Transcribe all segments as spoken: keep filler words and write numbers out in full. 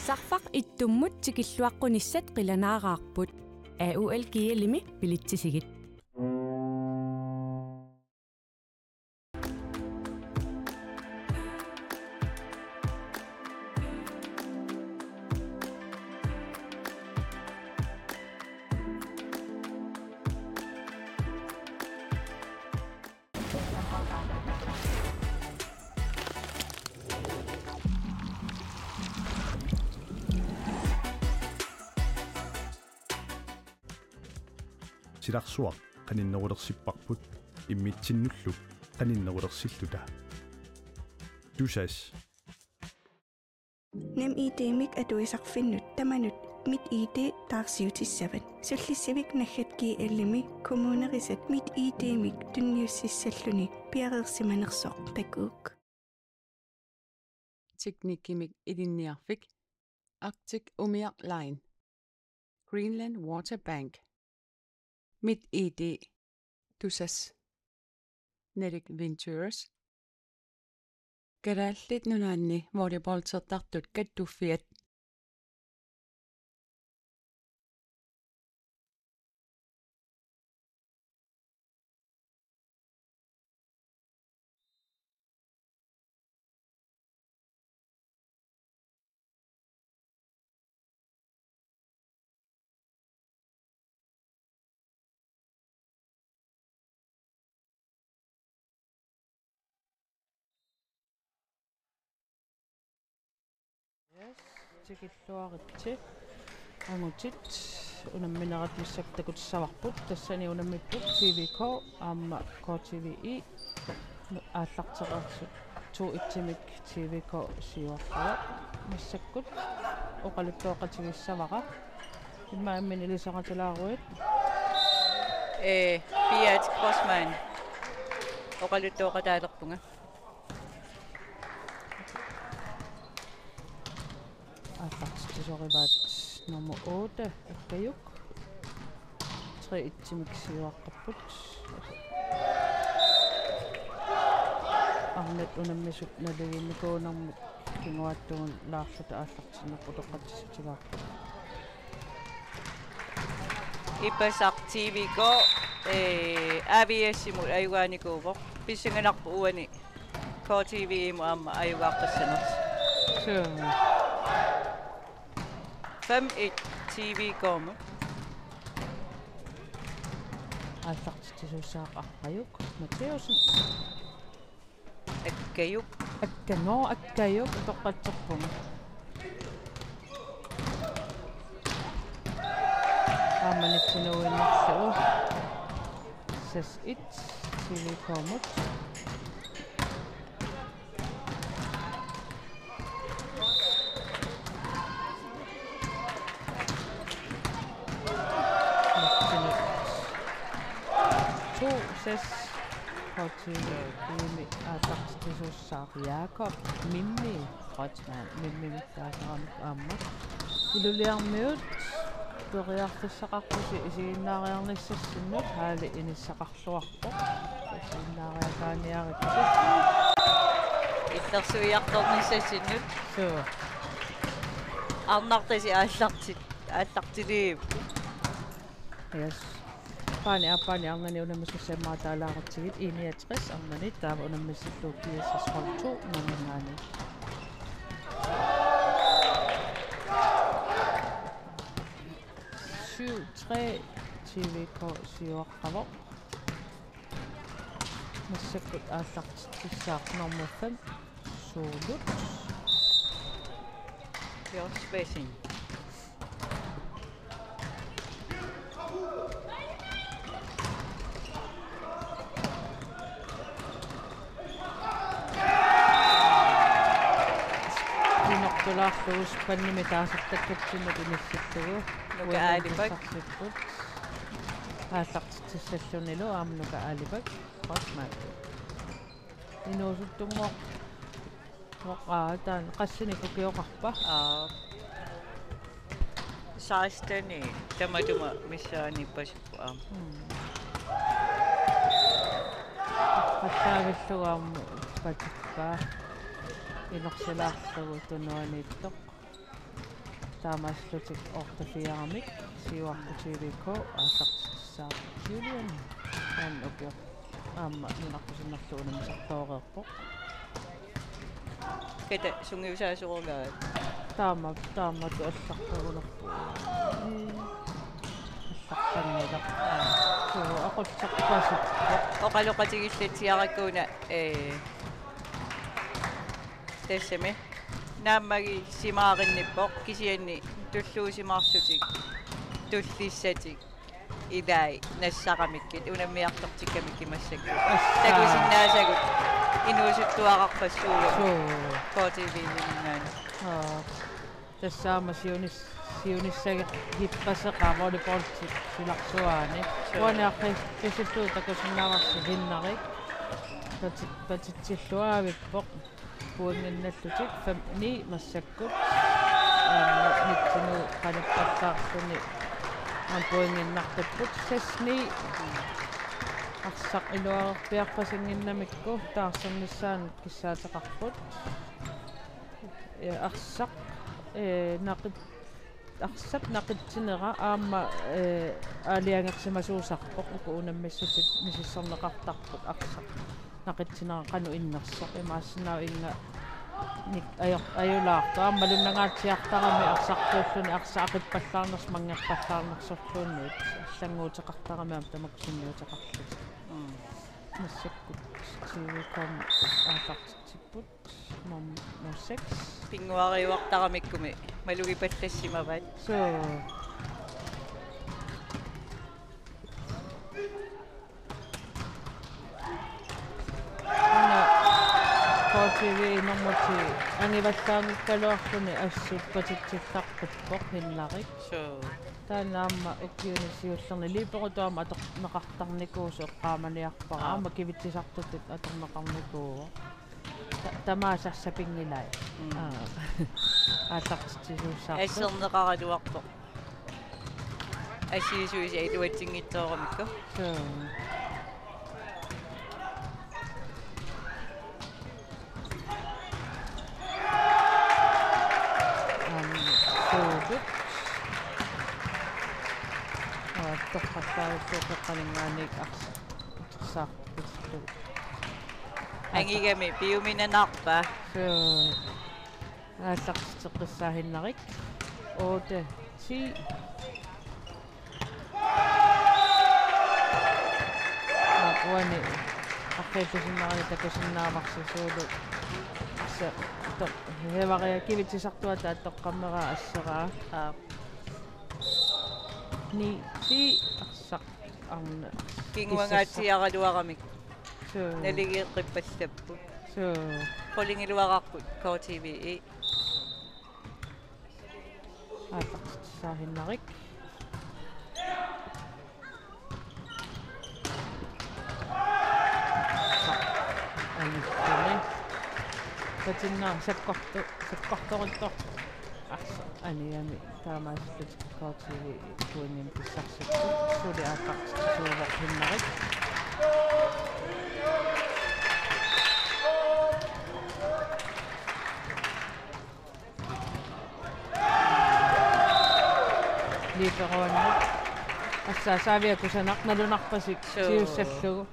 Sarfaq ittummut tikilluaqqunissat qilanaaraarput. A U L G L-imi bilitsisigit. Silarsuaq qaninnerulersipparput immitsinnullu qaninnerulersilluta. Tusass. NemID-mik atuisarfinnut tamanut MitID taarsiutissavat. Sullissivik naggat G L-imi kommunerisat MitID-mik tunniussissalluni piareersimanersoq takuuk. Teknikkimik ilinniarfik. Arctic Umiaq Line. Greenland Water Bank. MitID. Tusass. Nordic Ventures. Kalaallit Nunaanni volleyballtertartut kattuffiat. Yes, tikilluaritsi. Angutit unamminerat massakkut takutissavarput. Tassani unammipput T V K aamma K T V E. Aallartereersut to et-imik T V K siuarpaa. Massakkut oqaluttuaqatigissavara. Immaqa imminut ilisaritilaaruit. Ee, Piaat Crossman. Oqaluttuaqataalerpunga. Aallartitsisorivaat nummer otte, Akkajuk. Tre et-imik siuaqqapput. Arnat unammisut naligiinnikuunermut kinguaatsiarnermut laarluta aallartinneq utoqqatsissutigaarput. Ippassaq T V K, ee, A V S-imut ajugaanikuuvoq. Pissanganarpoq uani K T V-mut aamma ajugaaqqissanersoq. Suu. Fem et T V K-mut. Aallartitsisuussaaq Arpajuk Matthæussen. Akkajuk. Akka-, nå, Akkajuk, utoqqatserpunga. Aamma nitsinuinnarlugu. Seks et, T V K-mut. Nitsinut. To seks. K T V-mi aallartitsisuussaaq Jakob Mimmi Kreutzmann, Mimmi taasaraamik aamma. Ilulissarmiut periarfissaqarpusi isiginnaariarnissassinnut, haali inissaqarluarpoq. Isiginnaariakaaniaritsi. Illersuiartornissassinnut. Suu. Arnartasi aallartit-, aallartiliipput. Yes. Paani aappaani arnani unammissassat immaqa taalaaratsigit, I niogtres arnani, taava unammissillugu G S S hold to nummer nul. Syv tre, T V K siuaqqavoq. Massakkut aallartitsissaaq nummer fem, Suulut. Josh Bessing. Inortulaarlugu spandimi taasartakkatsinnut inissillugu. Nuka Aalibak. Uimarisarsipput. Aallartitsissallunilu aamma Nuka Aalibak. Rosmark. Inuusuttunngooq. Aa, taanna qassinik ukioqarpa? Aa. Seksten tamatuma missaani pasippoq aamma. Hmm. Qassaavillugu aamma patippaa. Inersilaarlugu tunuaniittoq. Taamaalillutik otteogfyrremik siuarput T V K aallartissaaq Julian. Taan ukioq aamma nunarput sinnerlugu unammisartooreerpoq. Kata sungiusaasorugaat. Taama, taama tu allarpagunarpu. Allarpanngilaq. Suu, aqutsarpasippoq. Oqaloqatigillatsiarakku una, ee, tassami. Naammagisimaaginnippoq kisianni tulluusimaarlutik. Tullissatik. Ilai nassaramikkit unammiartortikkamikkit massakkut. Assa. Takusinnaasagut inuusuttuararpassuugut. Suu. K T V-minngaanniit. Aa. Tassa aamma siunis-, siunissagit hippaseqaaq volleyball si-, silarsuaani. Suu. Uani arri-, qisuttuut takusinnaavarsi Hinnarik. Pati-, patitsilluaavippoq. Pointinnallutik fem ni massakkut. Aamma nitsinut qanippallaarluni aamma pointinnartupput seks ni. Arsaq iluarerpiarpasinnginnamikku taarsernissaanut kissaateqarput. Ee, arsaq, ee, naqit-, arsap naqitsinera aamma, ee, aalajangersimasuusarpoq uku unammissutit misissorneqartarput arsaq. Naqitsinera qanoq innersoq imaassinnaavoq inga nik-, ajo-, ajulaartoq. Aamma lunnangaatsiartarami arsartuulluni arsaq aqippallaarnersoq manngerpallaarnersorluunniit allannguuteqartarami aamma tamakku sunniuteqarlutik. Mm. Massakkut T V K-mi aallartitsipput. Nummer seks. Pinnguariuartaramikkumi malugipallassimavaat. Suu. Una K T V nummer ti angivallaanngikkaluarluni assut patitsillartippoq Hinnarik. Suu. Taanna aamma ukiuni siullerni liberotut aamma atorneqartarnikuusoq eqqaamaniarpara. Aa. Aamma kivitsisartutut atorneqarnikuuvoq. Ta-, tamaasa sapinngilai. Mm. Aa. Aallartitsisuussaartoq. Asserneqaraluarpoq. Assiisuisa iluatsinngitsooramikku. Suu. Aamma suugut. Aa, torrallaarussuup qeqqaninngaanniit arsaq. Utersaarput. Angigami piuminanarpa. Suu. Aallartitseqqissaaq Hinnarik. Otte ti. Aa, uani arriillusinnarani takusinnaavarsi suulu. Assa to-, hevaria kivitsisartuata toqqammeraa asseraa. Aa. Ni ti arsaq arnaq. Kinguangaatsiaraluaramik. Suu. Naligeqqippallapput. Suu. Qulingiluararput K T V-i. Aallartitsissaaq Hinnarik. Anittuni. Patinna sakkortu-, sakkortoruttoq. Arsaq aniami taamaasillutik K T V-i pointinik pissarsipput. Suli aallartitsisuuvoq Hinnarik. Liberoanni. Assa Savia kusanaq nalunarpasik. Suu. Siussallugu.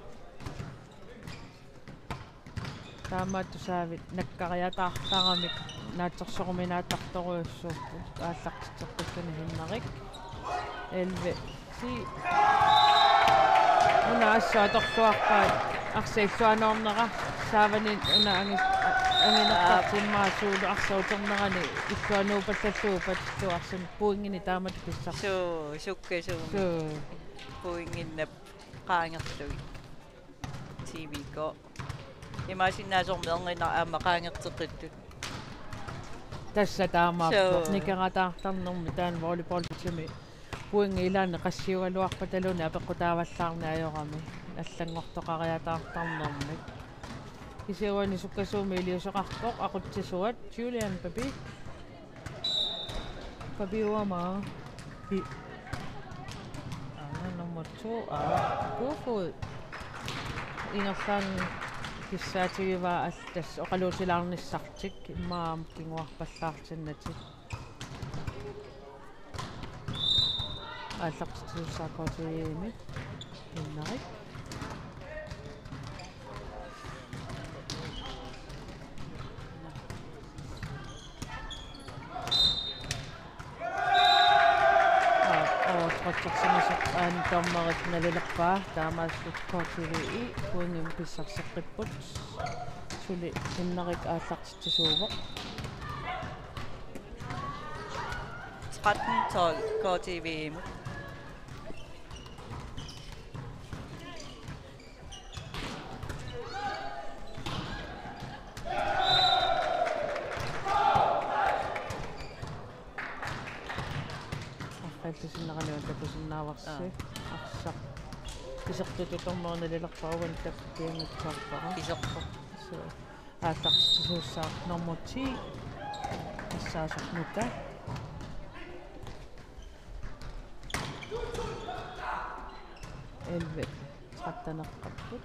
Taamaattusaavit nakkariataartaramik naatsorsoruminaattartorujussuupput aallartitseqqikkani Hinnarik. Elleve ti. Una assut atorluarpaat arsaq illuanoornera saavani una angi-, anginertartimmaa suulu arsaq uternerani illuanuupallallugu patillugu arsaq pointinik taamatut pissarsi. Suu, sukkasuumik. Suu. Pointinnap qaangerlugit. T V K. Imaasinnaasormi erniinnaq aamma qaangerteqqittut. Tassa taamaappoq. Suu. Nikerataartarnermi taanna volleyballimi. Pointit ilaanni qassiugaluarpataluunniit apeqqutaavallaarneq ajorami. Allanngortoqariataartarnermi. Kisianni uani sukkasuumik iliuuseqarpoq aqutsisuat Julian Papi. Papi uanga. Pi-, aana nummer to, aa, Kofod. Ingerlaannaq kissaatigivaa allattoq oqaluusilaarnissartik immaqa kinguarpallaartinnatik. aallartitsisussaavoq K T V-mi. Innarik. Aa, oo, trotsersimasoq aana dommerit nalilerpaa, taamaalillutik K T V-i pointimik pissarseqqipput. Suli Innarik aallartitsisuuvoq. Tretten tolv K T V-mut. Arfallisinnerani takusinnaavarsi. Aa. Arsaq. Isertutut dommerit nalilerpaat, uani takkianngitsoorpara. Iserpoq. Suu. Aallartitsisussaavoq nummer ti. Assaasoq Nuka. Elleve tretten-eqqapput.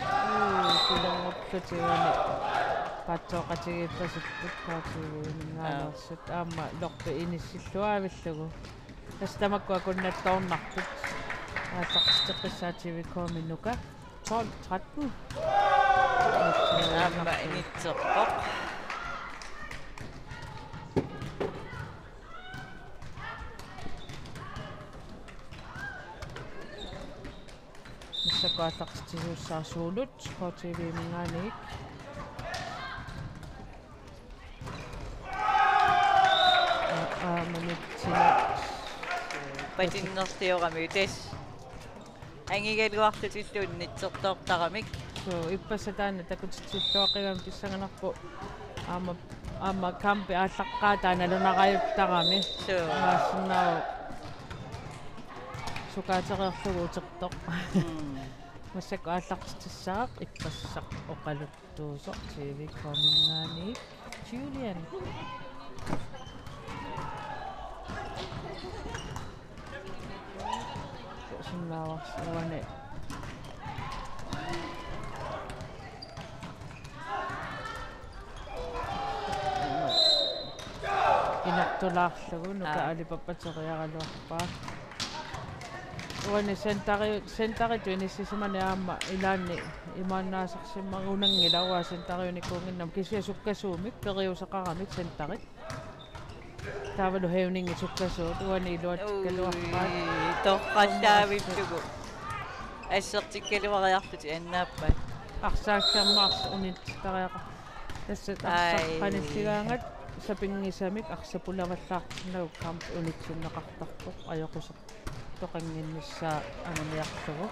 Uu, pilerngorlutik uani paatsooqatigiippasipput K T V-minngaanneersut. Aamma Lorpe inissilluaavillugu. Tassa tamakku akunnattoornarput. Aallartitseqqissaaq T V K-mi Nuka. Tolv tretten. Aamma initserpoq. Massakkut aallartitsisussaasuulut K T V-minngaanniit. Aa, aa, minutsinut. Patinnersiorami tassa. Angigaluarlutillu unitsertoortaramik. Suu, ippassaq taanna takutitsilluaqigami pissanganarpoq. Aamma, aamma kampi aallaqqaataa nalunarajuttarami. Suu. Naassinnaavoq. Sukaatereerlugu utertoq. Mm. Massakkut aallartitsissaaq ippassaq oqaluttuusoq T V K-minngaanniit. Julian. Sinnaavarsi uani. Inortulaarlugu Nuka. Aa. Alipappateriaraluarpaa. Uani centeri-, centeritut inissisimani aamma ilaanni imaannaasarsimmagunanngilaq uanga centeriunikuunnginnama, kisianni sukkasuumik periuseqaramik centerit. Taavalu hævningi sukkasuut uani iluatsikkaluarpaat. Ui, torrallaavillugu. Assertikkaluariarlutik annaappaat. Arsaaggermaarsi unitsittariaqar-. Tassa arsaq. Ai. Qanilligaangat sapinngisamik arsaq pulavallaartinnagu kamp unitsinneqartarpoq, ajoqusertoqannginnissaa anguniarlugu.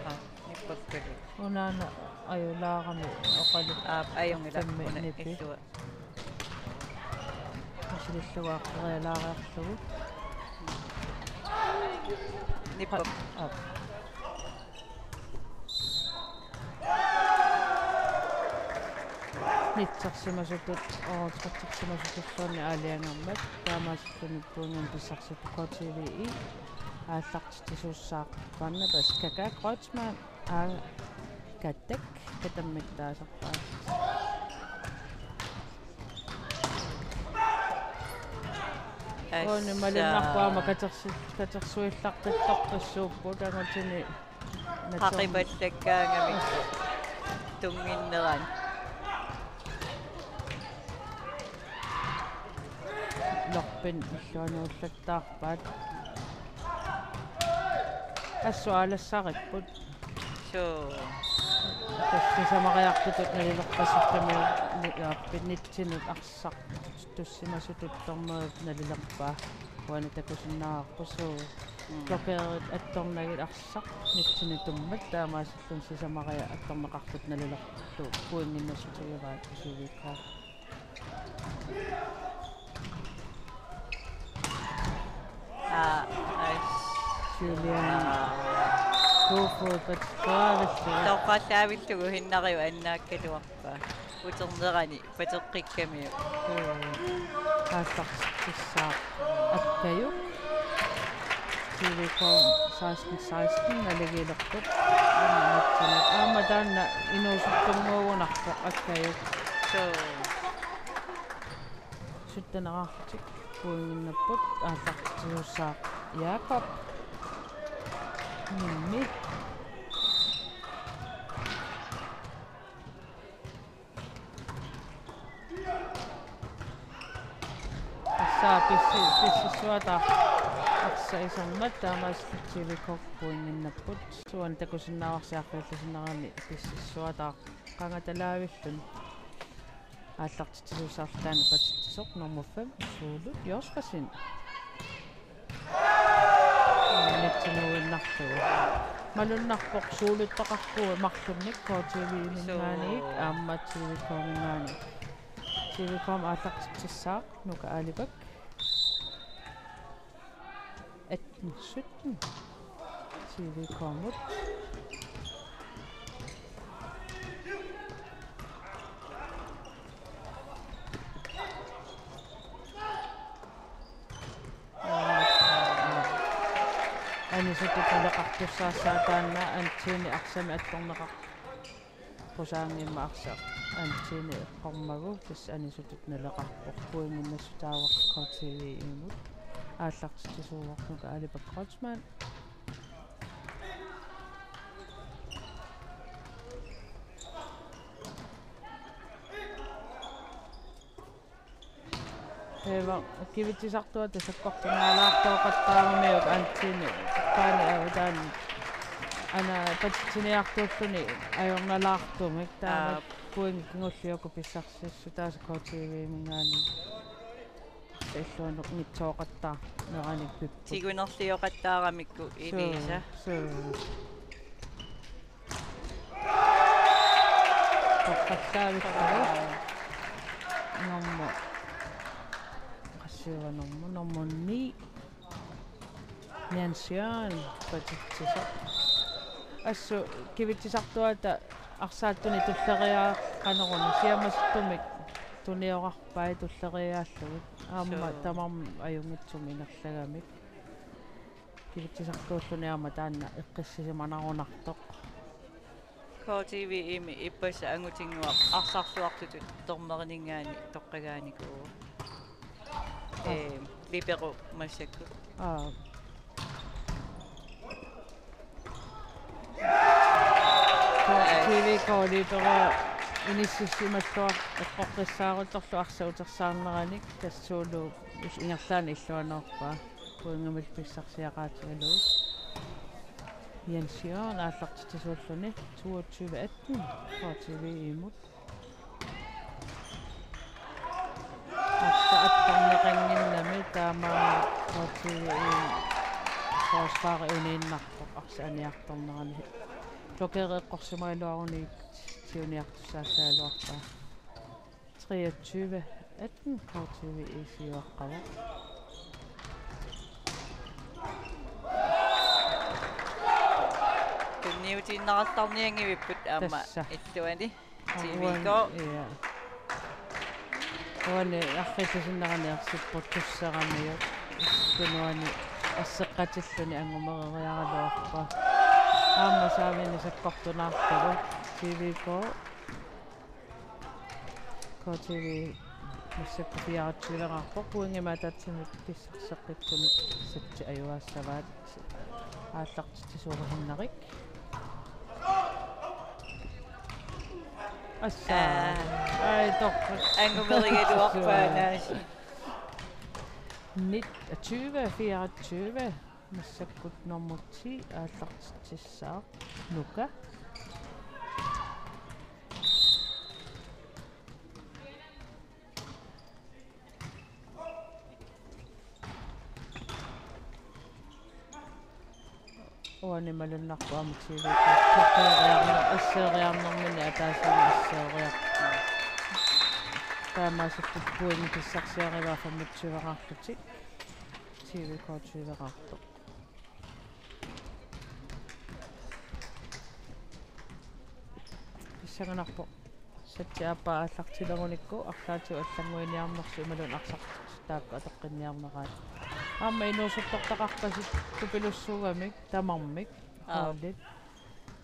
Aa, nippakkalu. Unaana ajulaarami oqalu-. Aap, ajunngilaq. Femmi una nipi. Illua. Asilillugu aqqerialaariarlugu. Nippoq. Aap. Nitsersimasutut, oo, tretsersimasutulluunniit aalajangermat, taamaasilluni pointimik pissarsipput K T V-i, aallartitsisussaaq Barnabas Kaka Kreutzmann, aa, Katak, katammittaasarpaa. Tassa. Uani malunnarpoq aamma katersi-, katersuillaqqittoqqissuupput angutini. Qaqipallakkaangamik tunnginnerani. Lorpin illuani ullattaarpaat. Assut aalassaripput. Suu. Tassa sisamariartutut nalilerpassuarnik aamma nitsinut arsaq. Tussimasutut dommerit nalilerpaa. Uani takusinnaavarput suu. Mm. Blokerit attornagit arsaq nitsinut tummat, taamaasilluni sisamariat attorneqartutut nalilerput pointinnginnassutigivaat T V K. Aa, ai. Julian. Aa. Kofod patsissuaavillugu. Torrallaavillugu Hinnariup annaakkaluarpaa. Uternerani pateqqikkamiuk. Uu. Aallartitsissaaq Akkajuk. T V K seksten seksten naligiilerput. Aamma taanna inuusuttunnguugunarpoq Akkajuk. Suu. Sytteneraarlutik. Pointinnapput, aallartittussaaq Jakob. Mimmi. Tassa pissi-, pississuataaq arsaq isermat, taamaasilluni T V K pointinnapput. Uani takusinnaavarsi arriillisinnerani pississuataaq qangatalaavilluni. Aallartitsisussarlu taanna patitsisoq nummer fem, Suulut Joskesen. Nettinuinnarlugu. Malunnarpoq Suuluttaqarpugut marlunnik K T V-minngaanniit. Suu. Aamma T V K-minngaanniit. T V K-mi aallartitsissaaq Nuka Alibak. Atten sytten. T V K-mut. Anisutut naleqartussaassaaq taanna, Antini arsami attorneqarpoq. Qusaanngimmat arsaq Antini eqqormagu, tassa anisutut naleqarpoq. Pointinnassutaavoq K T V-mut. Aallartitsisuuvoq Nuka Alibak Kreutzmann. Eva, kivitsisartuata sakkortunerulaartooqattaaramiuk Antini. Taanna avataani. Aana patitsiniartuulluni ajornalaartumik. Taama. Aap. Pointit kingulliukkut pissarsissutaasa K T V-minngaanniit. Illuanut ngitsooqattaarneranik pipput. Tigunerlioqattaaramikku Elisa. Suu, suu. Toqqallaavittoq. Nummer. Qassiuva nummer, nummer ni. Jens Jørgen patitsisoq. Assut kivitsisartuata arsaattunik tulleriiaat qanoruna siammasuttumik tuniorarpai tulleriiaallugit. Aamma. Suu. Tamarmik ajunngitsumik ingerlagamik. Kivitsisartuulluni aamma taanna eqqissimanarunartoq. K T V-mi ippassaq angutinnguaq arsarluartutut dommeriningaanniit toqqagaanikuuvoq. Aa. Ee, libero massakkut. Aa. K T V K libero inississimalluartoq eqqoqqissaaruttorlu arsaq utersaarneranik, tassuulu is-, ingerlaannaq illuanoorpaa. Pointimik pissarsiaqaatigalugu. Jens Jørgen aallartitsisuulluni toogtyve atten K T V-mut. Arsaq attorneqannginnami taamaammat K T V-mi forsvari uniinnarpoq arsaq aniartornerani. Blokeri eqqorsimagaluaruni siuniartussaassagaluarpaa. Treogtyve atten, K T V isiuaqqavoq. Tunniutiinnartarnianngivipput aamma. Tassa. Illuani. T V K. Uani, ja. Uani arriillisinnerani ersipputtusseramiuk. Tunuani asseqqatilluni angumereriaraluarpaa. Aamma saavini sakkortunaarlugu. T V K. K T V massakkut fireogtyveqarpoq, pointimik ataatsimik pissarseqqikkunik setsi ajugaassavaat, aallartitsisuugut Henrik. Assa. Aa. Ai, torrak. Angumerigaluarpaa naasi. Nit-, tyve fireogtyve, massakkut nummer ti aallartitsissaaq Nuka. Uani malunnarpoq aamma T V K-riarner-, asseeriarnermini ataasiinnaq asseeriarpoq. Taamaasillutik pointit pissarsiarivaat femogtyveqarlutik. T V K tyveqartoq. Pissanganarpoq. Setsi aappaa aallartilerunikku arlaatigut allannguiniarnersut imaluunniit arsartut taakku atoqqinniarneraat. Aamma inuusuttortaqarpasi tupilussuugamik tamarmik. Aap. Holdit.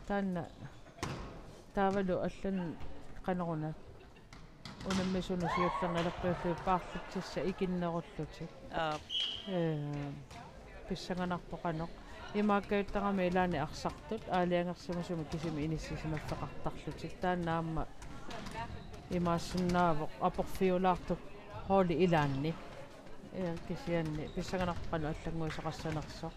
Taanna taavalu allan qanoruna. unammisunut siullernialerpiullugu paarlutissat ikinnerullutik. Aap. Ee, pissanganarpoq qanoq. Imaakkajuttarami ilaanni arsartut, aalajangersimasumik kisimi inissisimaffeqartarlutik. Taanna aamma imaassinnaavoq aporfiulaartoq holdit ilaanni. Ee, kisianni pissanganarpoq qanoq allannguisoqassanersoq.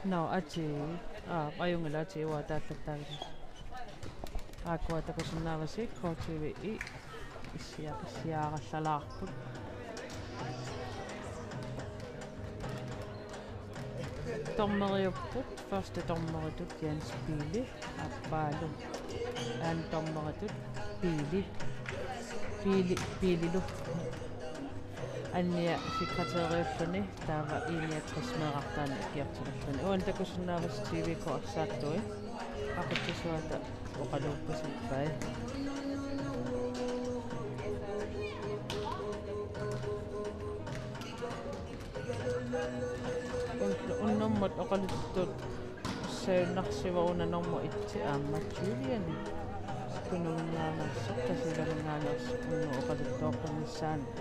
Nå, atii. Aa, ajunngilaq, atii, uanga taallattaagami. Aakkua takusinnaavasi K T V-i issia-, issiaarallalaarput. Dommeriupput, første dommeritut Jens Pili, aappaalu. Anden dommeritut Pili, Pili, Pililu. Annia sekretæriulluni, taava enogtres meerartaani ikiortilerluni. Uani takusinnaavasi T V K arsaattui. Aqutsisuata oqaluuppasippai. Un-, unnummut oqaluttussaajunnarsivoq una nummer et aamma Juliani. Tunuminngaanneersoq, Tasiilaminngaanneersoq, unnuk oqaluttuarnissaanut.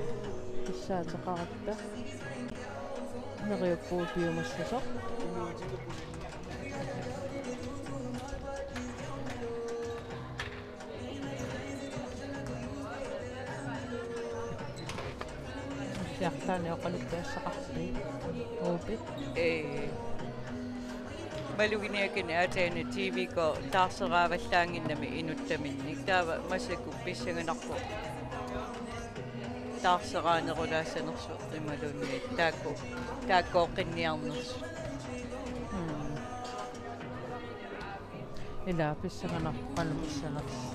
Pissaateqaratta. Neriuppugut piumassasoq. Siartaani oqaluttuassaqarpit? Uupit? Ee. Maluginiakkanni aatsaat T V K taarseravallaannginnami inuttaminnik. Taava massakkut pissanganarpoq taarseraanerulaassanersoq imaluunniit taakku, taakkooqqinniarnersoq. Mm. Ila pissanganarpoq qanoq pissanersoq.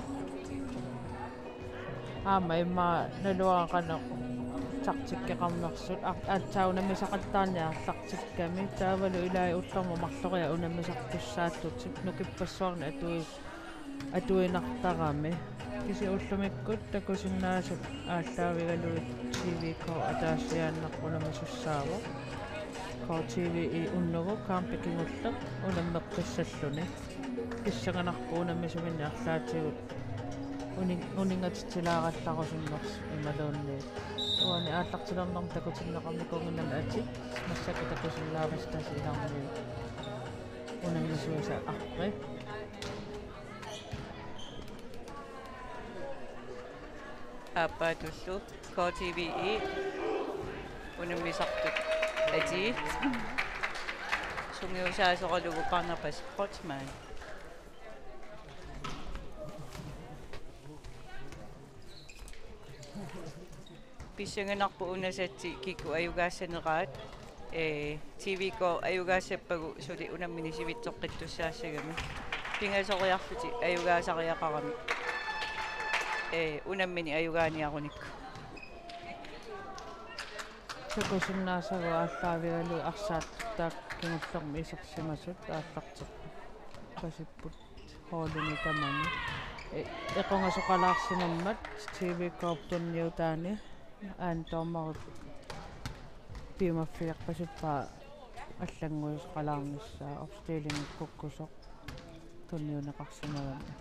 Aamma immaqa naluara qanoq taktikkeqarnersut, a-, aatsaat unammisaqattaarneq aallartikkami, taavalu ilai ullormut marloriarlutik unammisartussaallutik nukippassuarni atui-, atuinartarami. Kisianni ullumikkut takusinnaasat aallaavigalugit T V K ataasiaannaq unammisussaavoq. K T V-i unnugu kampit kingulleq unammeqqissalluni. Pissanganarpoq unammisuminni arlaatigut unin-, uninngatitsilaarallarusunnersoq imaluunniit. Uani aallartilernermut takutinneqarnikuunnginnami atit, massakkut takusinnaavasi Tasiilarmiut unammisuisa arpi. Aappaatullu K T V-i unammisartut atii. Sungiusaasoralugu Barnabas Kreutzmann. Pissanganarpoq una sæti kikkut ajugaassaneraat. Ee, T V K ajugaassappagu suli unammineq sivitsoqqittussaassagami. Pingasoriarlutik ajugaasariaqaramik. Ee, unammineq ajugaaniarunikku. Takusinnaasagut aallaavigalugit arsaattut taakku kingullermik isersimasut aallarteqqipasipput. Holdini tamani. E-, equngasoqalaarsimammat T V K-p tunniutaani anden dommerip piumaffigerpasippaa allannguisoqalaarnissaa, opstilling kukkusoq tunniunneqarsimagami.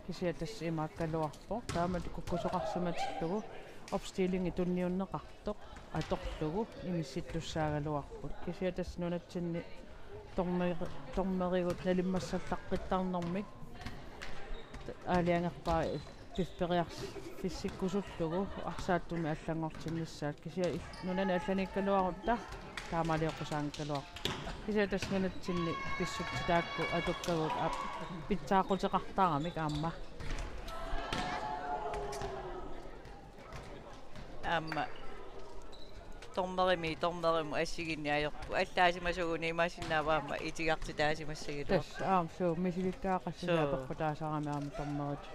Kisianni tassa imaakkaluarpoq. Taamatut kukkusoqarsimatillugu opstillingi tunniunneqartoq atorlugu inissittussaagaluarput. Kisianni tassa nunatsinni dommeri-, dommerigut nalimmassallaqqittarnermik aalajangerpaat pifferiarfissikkusullugu arsaattumik allanngortinnissaat. Kisianni il-, nunani allaniikkaluarutta taamaalioqqusaanngikkaluarpoq. Kisianni tassa nunatsinni pissutsit taakku atukkagut ap-, pitsaaquteqartaramik aamma. Aamma dommerimi, dommerimut assigiinneq ajorput. Allaasimasuuguni imaassinnaavoq aamma itigartitaasimassagaluartoq. Tassa aamma suu, misilittagaqassasoq. Suu. Apeqqutaasarami aamma dommerit.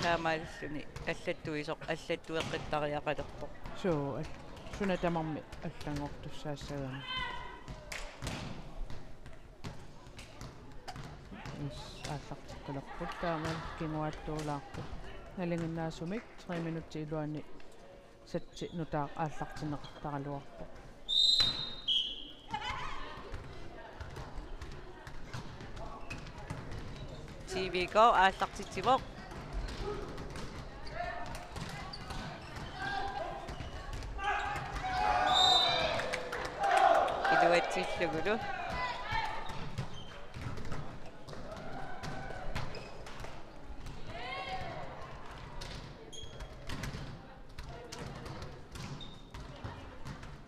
Taamaalilluni allattuisoq, allattueqqittariaqalerpoq. Suu, al-, suna tamarmi allanngortussaassagami. Is, aallarteqqilerput taama kinguaattuulaarput. Nalinginnaasumik tre minutsit iluanni Satsi nutaaq aallartinneqartaraluarpoq. T V K aallartitsivoq. Iluatsillugulu.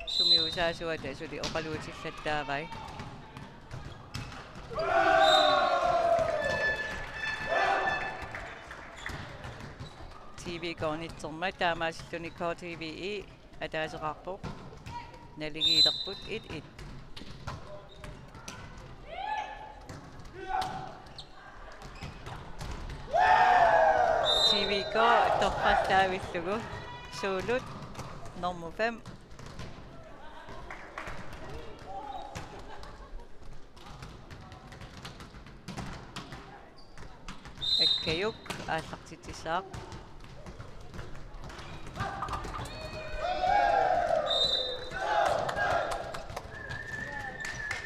Sungiusaasuata suli oqaluutillattaavai. T V K-nitsermat taamaasilluni K T V E ataaseqarpoq. Naligiilerput et et. T V K torrallaavillugu Suulut nummer fem. Akkajuk aallartitsissaaq.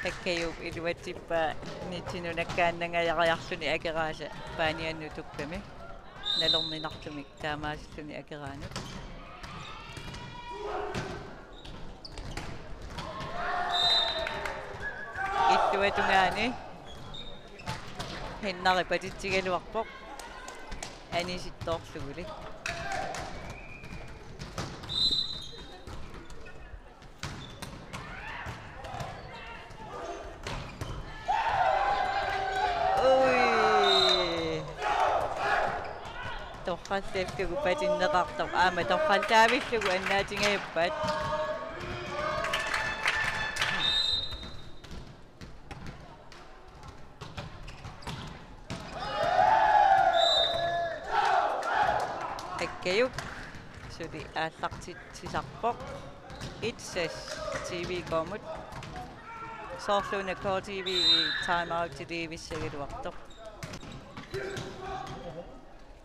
Akkajuk iluatsippaa nitsinunakkaannangajariarluni akeraasa paaniannut tukkami. Nalorninartumik taamaasilluni akeraanut. Illuatungaani Hennari patitsigaluarpoq anisittoorluguli. Ui. Torrallallugu patinneqartoq aamma torrallaavillugu annaatingajappat. Akkajuk suli aallartitsisarpoq. Et seks T V K-mut. Soorluuna K T V E timeoutiliivissagaluartoq.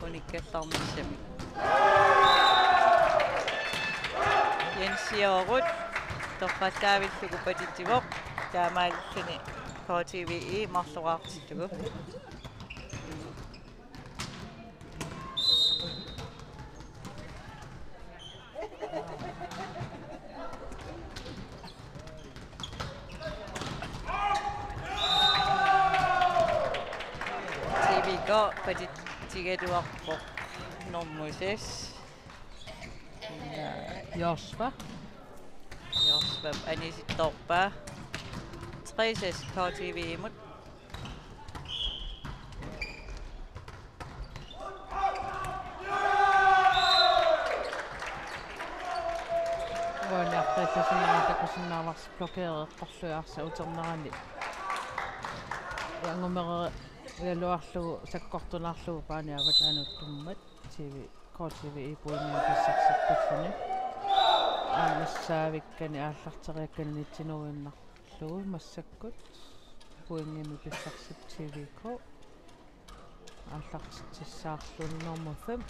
Unikkallarnissamik. Jens Siorut torrallaavillugu patitsivoq. Taamaalilluni K T V E marloraartillugu. T V K patitsigaluarpoq nummer seks. Josva. Josva anisittoorpaa. Tre seks K T V E-mut. Uani arpallassinnaavoq takusinnaavarsi blokeereqqorlugit arsaq uternerani. Angumerigaluarlugu sakkortunaarlugu paani avataanut tummat T V K T V E pointimik pissarsippalluni. Aamma assaavikkani aallarteriakkani nitsinuinnarlugu massakkut pointimik pissarsip T V K. Aallartitsissaarlugu nummer fem,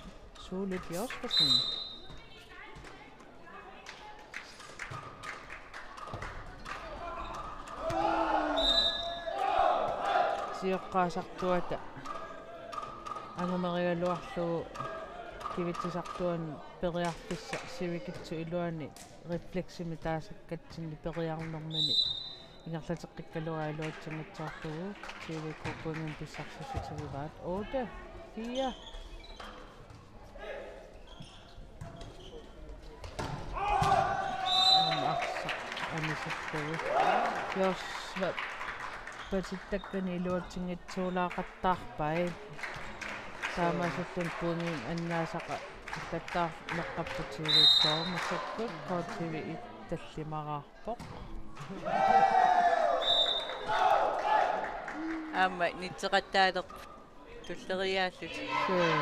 Suulut Josefsen. Sioqqaasartuata angumerigaluarlugu kivitsisartuani periarfissaq sivikitsoq iluani refleksimik taasakkatsinni periarnermini ingerlateqqikkaluaraa iluatsinngitsoorlugu T V K pointimik pissarsissutigivaat otte fire. Aamma arsaq anisillugu. Josva patittakkani iluatsinngitsoorlaaqattaarpai. Taamaasillutik pointimik annaasaqattaarneqarput T V K massakkut K T V E tallimaraarpoq. Aamma nitseqattaalerput tulleriiaallutik. Suu.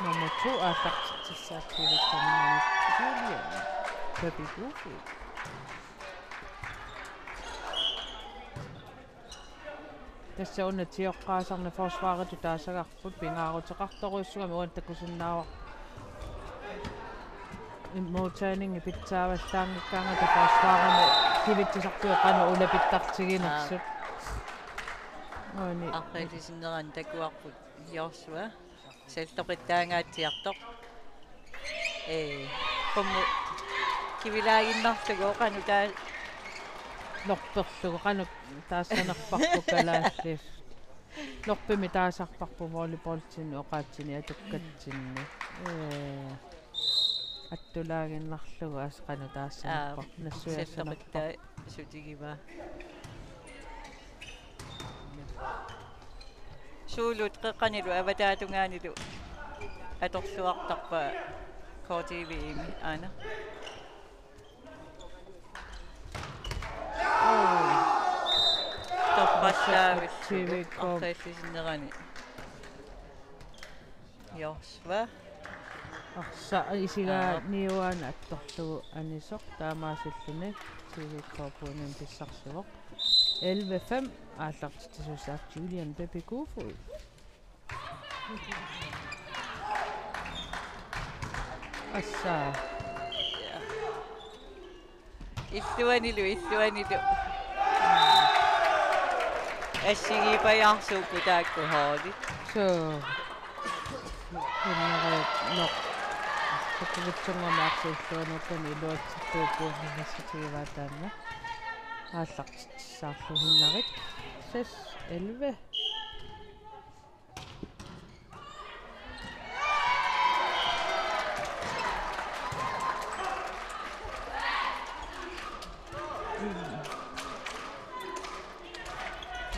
Nummer to aallartitsissaaq T V K-minngaanniit Julia Papigufi. T Tassa una tioqqaasarneq forsvaritut taasagarput pingaaruteqartorujussuugami uani takusinnaavarput. Modtagningit pitsaavallaanngikkaangata forsvarimi kivitsisartut qanoq ulapittartiginersut. Aap. Uani. Arriillisinnerani takuarput Joshua. Salloqittaangaatsiartoq. Ee, qummut kivilaaginnarlugu qanoq taa- Norperlugu qanoq taassanerparput kalaallisut. Norpimik taasarparput volleyballtinni oqaatsinni atukkatsinni. Ee, attulaaginnarlugu assut qanoq taassanerparput. Aap, nassuiassanerparput. Salloqittaa- sutigivaa. Suulut qeqqanilu avataatungaanilu atorluartarpa K T V-mi aana? Torrassaavit T V K. Arriillisinnerani. Joshua. Arsaq isigaa Aap. Niuaana attorlugu anisoq taamaasilluni T V K pointimik pissarsivoq. Elleve fem aallartitsisussaasoq Julian Pepi Kofod. Assa. Illuanilu, illuanilu. Assigiipajaarsuupput taakku holdit. Suu. Innariit noq. Sakuvitsunngormaarsi illuanukkani iluatsittuupput nassutigivaat taanna. Aallartitsissaarluinnarit. Seks elleve.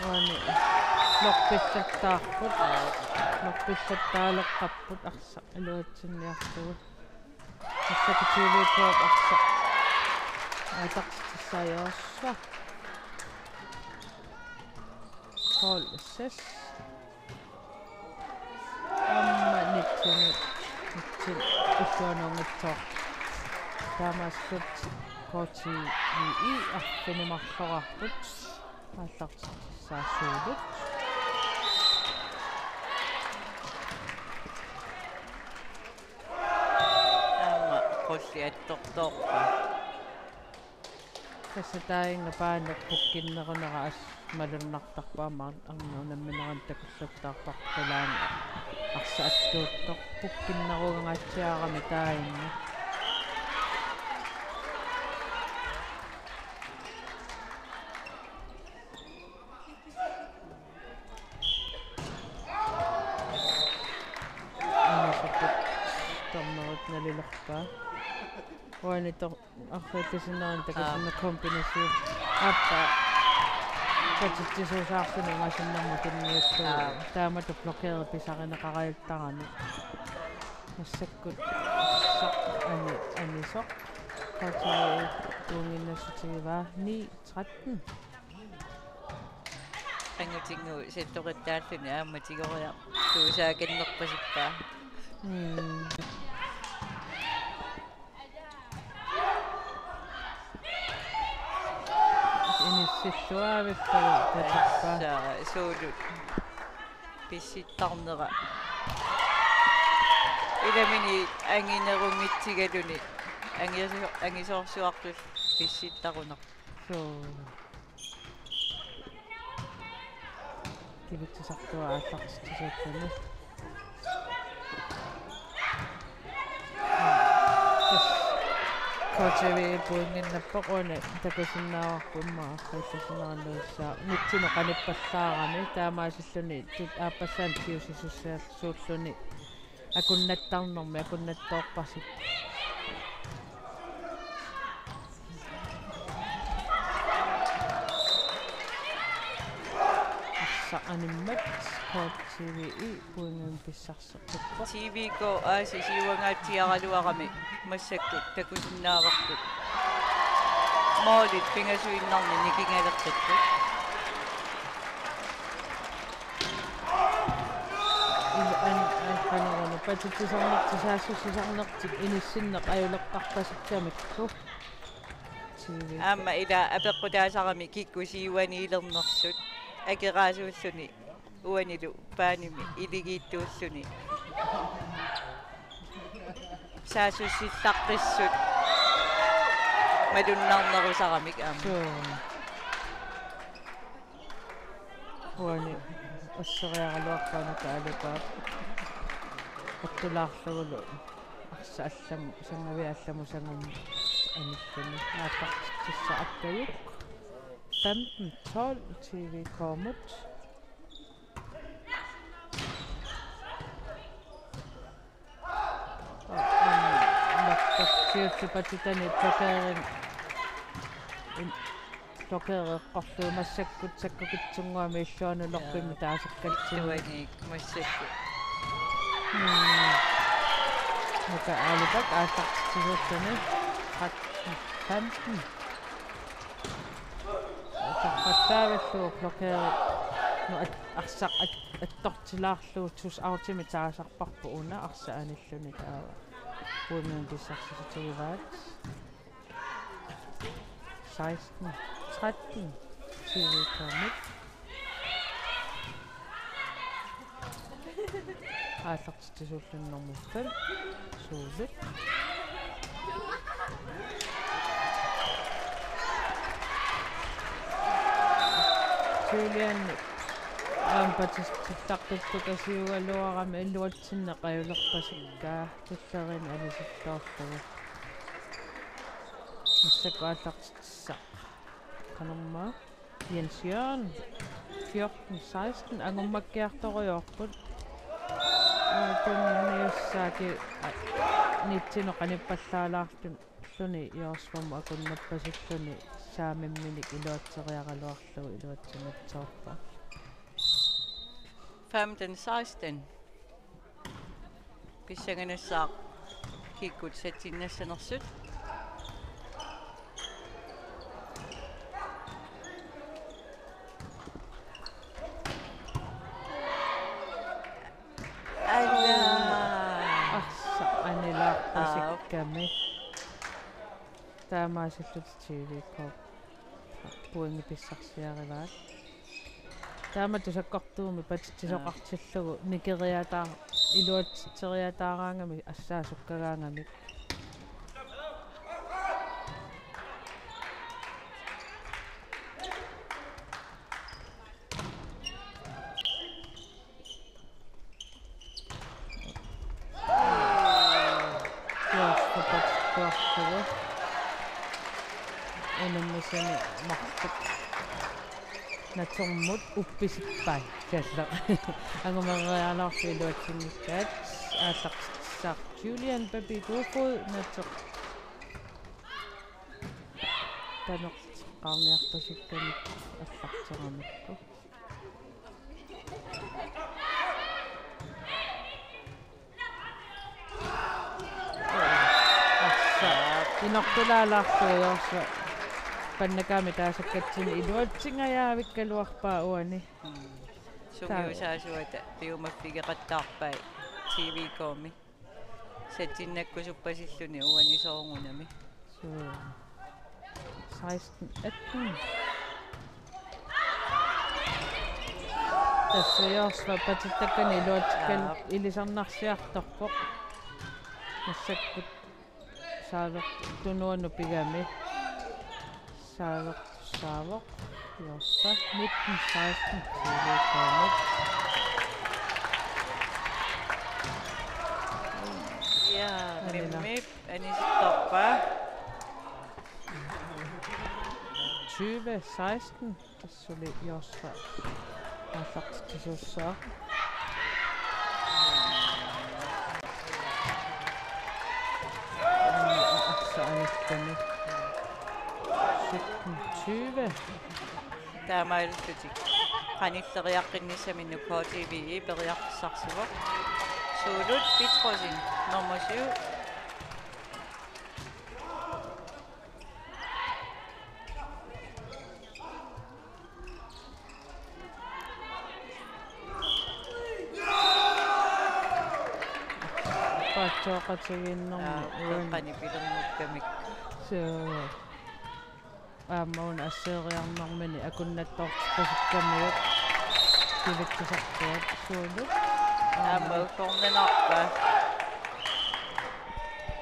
Uani norpillattaarput. Norpillattaaleqqapput arsaq iluatsinniarlugu. Massakkut T V K arsaq. Aallartitsissaajuarsuaq. Tolv seks. Aamma nitten, nitten illuanuunngitsoq. Taamaasillutik K T V I arfineq-marloraarput. Aallartitsissaasuugut. Aamma qulliattortoorpa. Tassa taanna paanut pukkinnerunera assut malunnartarpoq aamma arnaq unammineranut takullattaartarpoq qulaani arsaq attuuttoq pukkinnerungaatsiarami taanna. Anisoq dommerit nalilerpaa. Uani tor-, arriillisinnerani takusinnaasoq kombination. Aappa. Patitsisuusaarluni ungasinnermut tunniullugu. Aap. Taamatut blokeri pisarineqarajuttarami. Massakkut sa-, ani-, anisoq. K T V-p pointinnassutigivaa ni tretten. Angutinngu salloqittaalluni aamma tigoriartuusaakannerpasippaa. Mm. Inissilluavillugu tatarpaa. Tassa suulut pissittarnera. Ilaminik anginerunngitsugaluni. Angiso-, angisoorsuartut pissittarunarpoq. Suu. Kivitsisartuaq aallartitsisuulluni. Tassa K T V pointinnappoq uani takusinnaavarput immaqa arriillisinnerani nuissaaq. Nitsinut qanippallaarami taamaasilluni tut-, aappassaani tiusisussaalluunniit akunnattarnermi akunnattoorpasippoq. Arsaq animmat K T V I pointimik pissarserput. T V K aasiit siuangaatsiaraluarami massakkut takusinnaavarput. Målit pingasuinnarnik nikingaleqqipput. Ila an-, an-, qanoruna patitsisarnertik saassussisarnertik inissinneq ajuleqqarpasittamikku. T V. Aamma ila apeqqutaasarami kikkut siuaniilernersut. Akeraasuulluni uanilu paanimi iligiittuulluni. Saassussillaqqissut malunnarnerusaramik aamma. Suu. Uani asseriaraluarpaa Nuka Alipaap. Attulaarlugulu arsaq allamut, sangavia allamut sangum anilluni. Aallartitsissaq Akkajuk. Femten tolv, T V K-mut. Noktortiutsipatitani blokering. In-, blokereqqorlugu massakkut sakkukitsunnguamik illuanut lorpimmi taasakkatsigu. Ittuanik massakkut. Mm. Nuka Alipak aallartitsisuulluni. Tretten femten. Tarpassaavillugu blokeri. Nu at-, arsaq at-, attortilaarlugu tus outimik taasarparput una arsaq anilluni taava. Puimmiun pissarsisitigivaat. Seksten tretten. T V K-mut. Aallartitsisuulluni nummer fem. Suulut. Julian aamma patissillartuttukasiugaluarami iluatsinneq ajulerpasikkaa tulleriinni anisittoorlugu. Massakkut aallartitsissaq. Qanormaa? Jens Jørgen. Fjorten seksten. Angummakkiartorujoorput. Aa, tunniussaati, aa, nitsinut qanippallaalaarluni Joosvamut akunnappasilluni saamimminik iluatseriaraluarlugu iluatsinngitsoorpoq. Femten seksten. Pissanganassaaq kikkut satsinnassanersut. Alla. Arsaq anilaarpasikkami. Aap. Taamaasillutik T V K. Pointit pissarsiarivaat. Taamatut sakkortuumik patitsisoqartillugu nikeriataa-, iluatsitseriataaraangami assaasukkagaangamik. Joosvap patittuarlugu. Unammisani marluk. Natermut uppisippai. Kalla. Angumeriaraluarlugu iluatsinngikkaat. Aallartitsissaaq Julian Papi Kofod Nater. Panerteqqaarniarpasikkamik allarteramikku. Arsaq. Inortulaalaarlugu Joosva. Pannakaami taasakkatsinni iluatsingajavikkaluarpaa uani. Mm. Sungiusaasuata piumaffigeqattaarpai T V K-mi. Satsinnakkusuppasilluni uani soorunami. Suu. Seksten atten. Tassa Joosva patittakkani iluatsikkalu. Aap. Ilisarnarsiartorpoq. Massakkut saavertunuanut pigami. Saavertussaavoq. Joosva. Nitten seksten. T V K-mut. Ja, Anila. Mimmi. Anisittorpaa. Tyve seksten. Tassa suli Joosva aallartitsisuussaaq. Arsaq anittumi. Sytten tyve. Taamaalillutik qanilleriaqqinnissaminnik K T V-i periarfissarsivoq. Suulut Petrussen, nummer syv. Paatsooqatigiinnermi. Aa, uani. Qeqqani pilermukkamik. Suu. Aamma una asseriarnermini akunnattoortippasikkamiuk. Kivitsisartuat Zulu. Aamma uggornanarpa.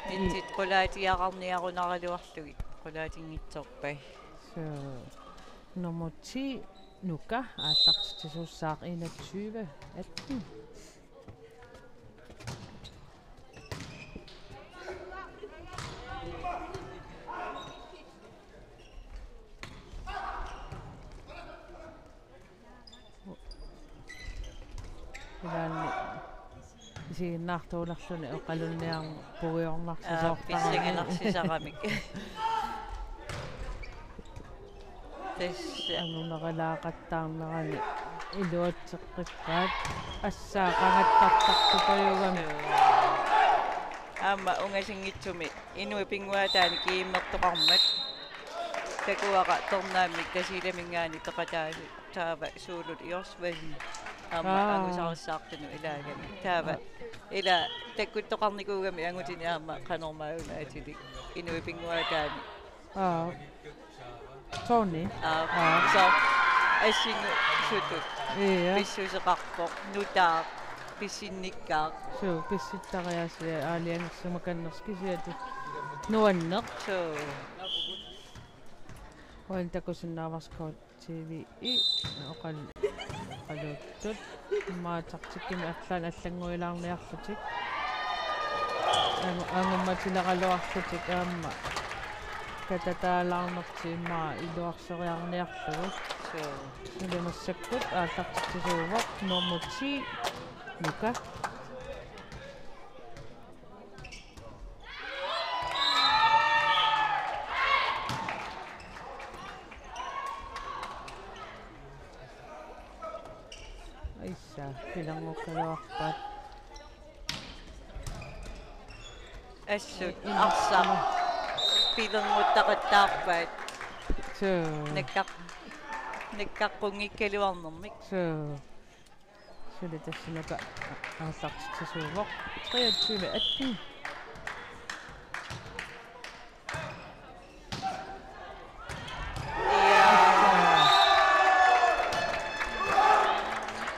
Nitsit qulaatiararniarunaraluarlugit qulaatinngitsoorpai. So, nummer ti, Nuka, aallartitsisuussaaq enogtyve atten. Ilaanni isiginnaartuulerluni oqalunniarneq puiornarsisoortarami. Aa, pissanganarsisaramik. Tassa. Angunerulaaqattaarnerani iluatseqqippaat assaaqangattartartupajugami. Aamma ungasinngitsumi inuit pinnguaataanni kiimmertoqarmat. Takuara tornaammik Tasiilaminngaanniit peqataasut taava Suulut Jorsvasin aamma Aa. angusarissaartunut ilaagami. Taava Aa. ila takkuttoqarnikuugami angutini aamma qanormaanna atilik inuit pinnguaataanni. Aa. Tony. Aa. Aa. So, assingusuttut. Ia. Pissuseqarpoq, nutaaq, pissinnikkaaq. Suu, pissittariaasiat aalajangersimakannersut kisiat nuanneq. Suu. Uani takusinnaavarsi K T V I oqal-, oqaluuttut. Immaqa taktikkimik arlaannik allannguilaarniarlutik. Angu-, angummatileraluarlutik aamma katataalaarnertik immaqa iluarseriarniarlugu. Suu. Suli massakkut aallartitsisuuvoq nummer ti, Nuka. Aissa, pilerngukkaluarpaat. Assut, arsaq, pilerngutaqattaarpaat. Suu. Nakkaq-, nakkaqqunngiikkaluarnermik. Suu. Suli tassa Nuka aallartitsisuuvoq. Treogtyve atten.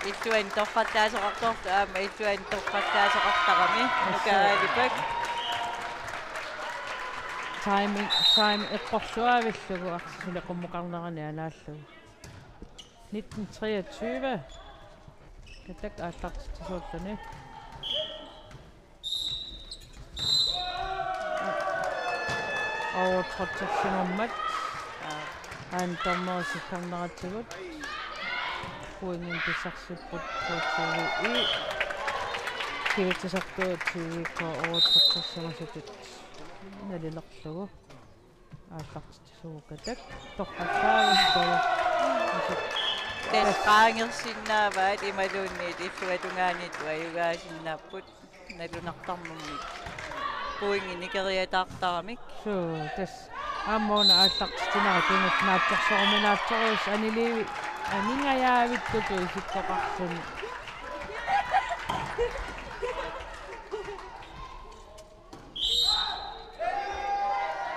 Illuanni torrattaasoqartoq aamma illuanni torrattaasoqartarami Nuka Alipak. Time, time eqqorluaavillugu arsaq suli qummukarnerani anaallugu. Nitten treogtyve. Katak aallartitsisuulluni. Overtrådtersimammat. Aana dommerit sikkarneratigut. Pointinik pissarsipput K T V I. Kivitsisartuat T V K overtrådtersimasutut nalilerlugu. Aallartitsisuuvoq Katak. Torrattaavillugu. Tassa qaangersinnaavaat imaluunniit illuatungaaniittut ajugaasinnaapput nalunartarnermik. Pointit nikeriataartaramik. Suu, tassa aamma una aallartitsinera kingulleq naatsorsoruminaatsorujussuuvoq aniliivi-, aningajaavittutut isikkoqarluni.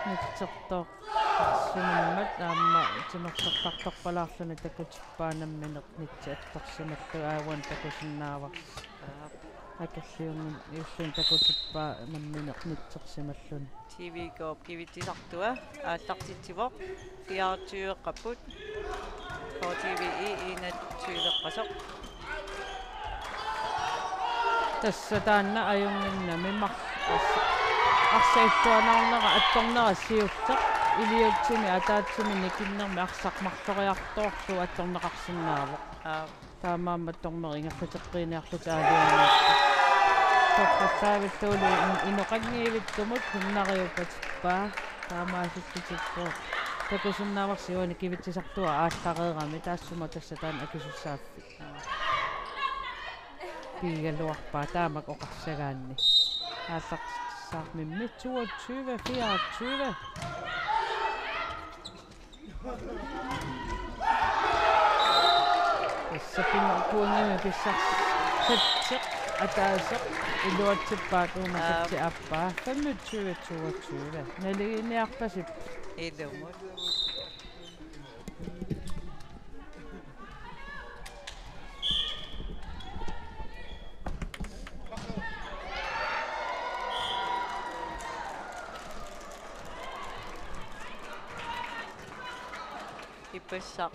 Nitsertorsimammat aamma timersortartorpalaarluni takutippaa nammineq nitsi attorsimalluni aajuna takusinnaavarsi. Aap. Akerliunngilaq ulluni takutippaa nammineq nitsersimalluni. T V K-p kivitsisartua aallartitsivoq. Fireogtyveqqapput. K T V I enogtyveqqasoq. Tassa taanna ajunnginnami mar-, ars-, arsaq illuanaarnera attornera siulleq iliutsimi ataatsimi nikinnermi arsaq marloriartorlugu attorneqarsinnaavoq. Aap. Taamaammat dommerit ingerlateqqiiniarlutik aalajangiipput. Torrattaavillugu in-, inoqanngivittumut hunnariuppatippaa. Taamaasillutipput. Takusinnaavarsi uani kivitsisartua aallareerami taassuma tassa taanna akisussaaffik. Piigaluarpaa taamak oqassagaanni. Aallartitsissaarmimmi toogtyve fireogtyve. Tassa pingaartumik pissarsiaq ataaseq iluatsippaat uuma Aa. Satti aappaa femogtyve toogtyve. Naliliiniarpasippoq. Ilumut. Tassa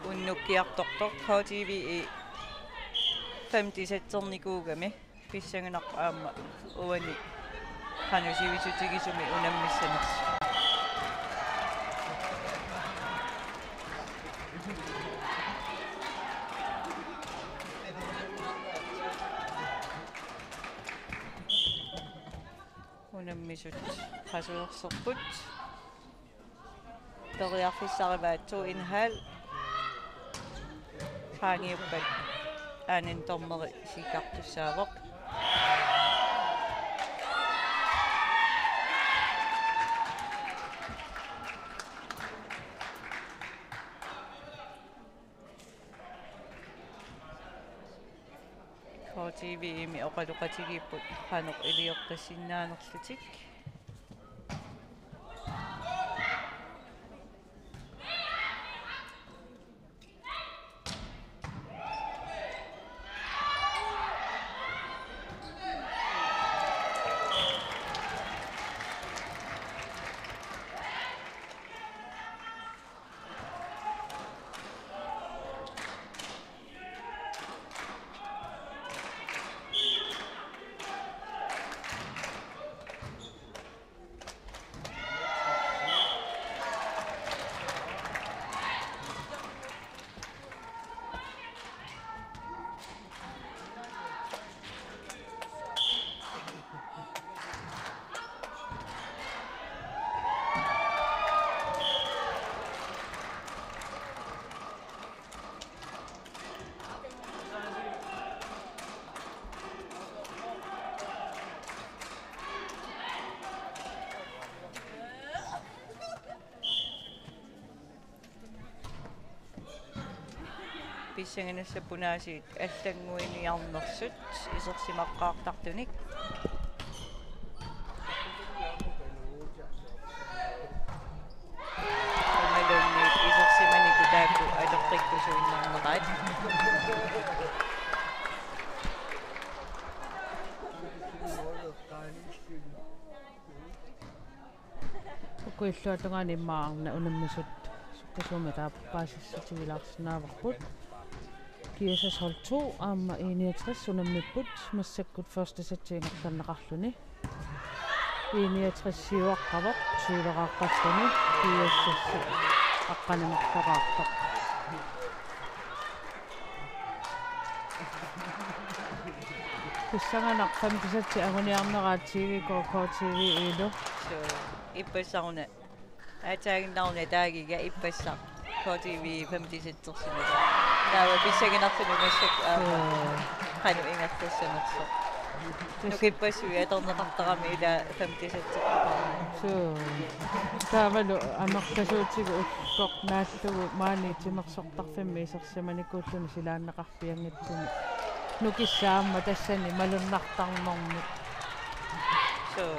unnukkiartortoq K T V E femtisatserniikuugami pissanganaq aamma uani qanoq sivisutigisumik unammissanersoq. Unammisut qasuerserput. Periarfissarivaat to en halv. Qaangiuppat aanin dommeri isikkoqartussaavoq. K T V-mi oqaloqatigiipput qanoq iliortassinnaanerlutik. Pissanganassapput aasiit allannguiniarnersut isersimaqqaartartunik. Imaluunniit isersimanikut taakku atoqqikkusuinnarneraat. Uku illuatungaani immaqa unammisut sukkasuumik taava paasissutigilaarsinnaavarput. G S S hold to aamma I niogtres unammipput massakkut første sæt ingerlanneqarluni. I niogtres siuaqqavoq, tyveraaqqalluni G S S aqqaneq-marloqaartoq. Pissanganaq femte sæt anguniarneraat T V K K T V E-lu. Suu, ippassaq una. Aatsaannguaq una taagiga ippassaq K T V femte sæt-ersimasoq. Taava pissanganarluni massakkut aamma. Suu. Qanoq ingerlassanersoq. Nukippassuit atorneqartarami ila femte sæt-ertarami. Suu. Taavalu amerlasuutigut ulloq naallugu maani timersortarfimmi isersimanikuulluni silaannaqarfianngitsumik. Nukissaq aamma tassani malunnartarnermik. Suu.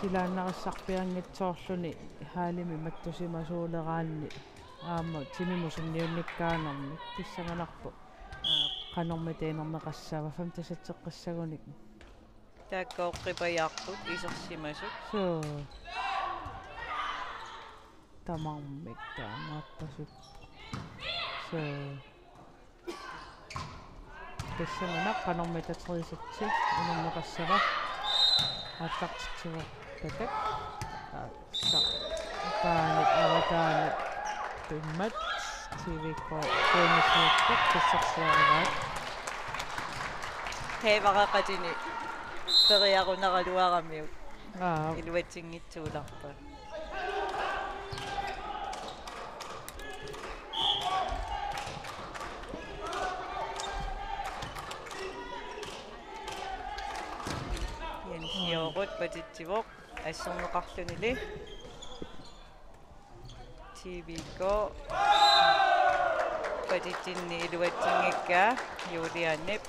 Silaannarissarfianngitsoorluni hallimi mattusimasuuleraanni aamma timimut sunniunnikkaanermik pissanganarpoq. Aap. Qanormita inerneqassava femte sæt-eqqissagunik. Taakku oqqipajaarput isersimasut. Suu. Tamarmik taamaappasippoq. Suu. Pissanganaq qanormita tre sæt-i inerneqassava. Aallartitsivoq Patak. Aap. Sa-, taanna avataani pimmat T V K K M S-iupput pissarsiarivaat. Hej, varaqatini periarunaraluaramiuk. Aap. Iluatsinngitsuularpa. Jens Jorut patitsivoq. Asserneqarlunili. T V K patitsinni iluatsinngikkaa Julianep.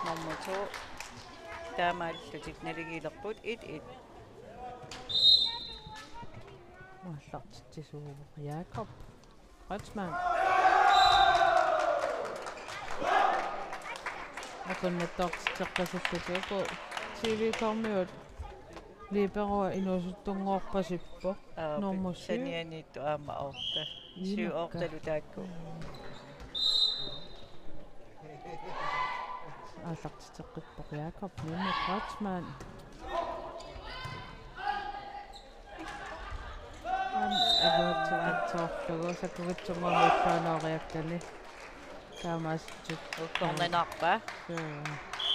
Nummer to. Taamaallutik naligiilerput et et. Aallartitsisuuvoq Jakob Kreutzmann. Akunnattoortitseqqassallutik uku T V K-miut Libero inuusuttunngorpasippoq. Aa, nummer syv. Sanianiittoq aamma otte. Syv, otte-lu taakku. Aallartitseqqippoq Jakob Nemme Kreutzmann. Aamma iluatsinngitsoorlugu sakkukitsunnguamik illuanooriakkani. Taamaasittoq. Ukkornanarpa? Suu.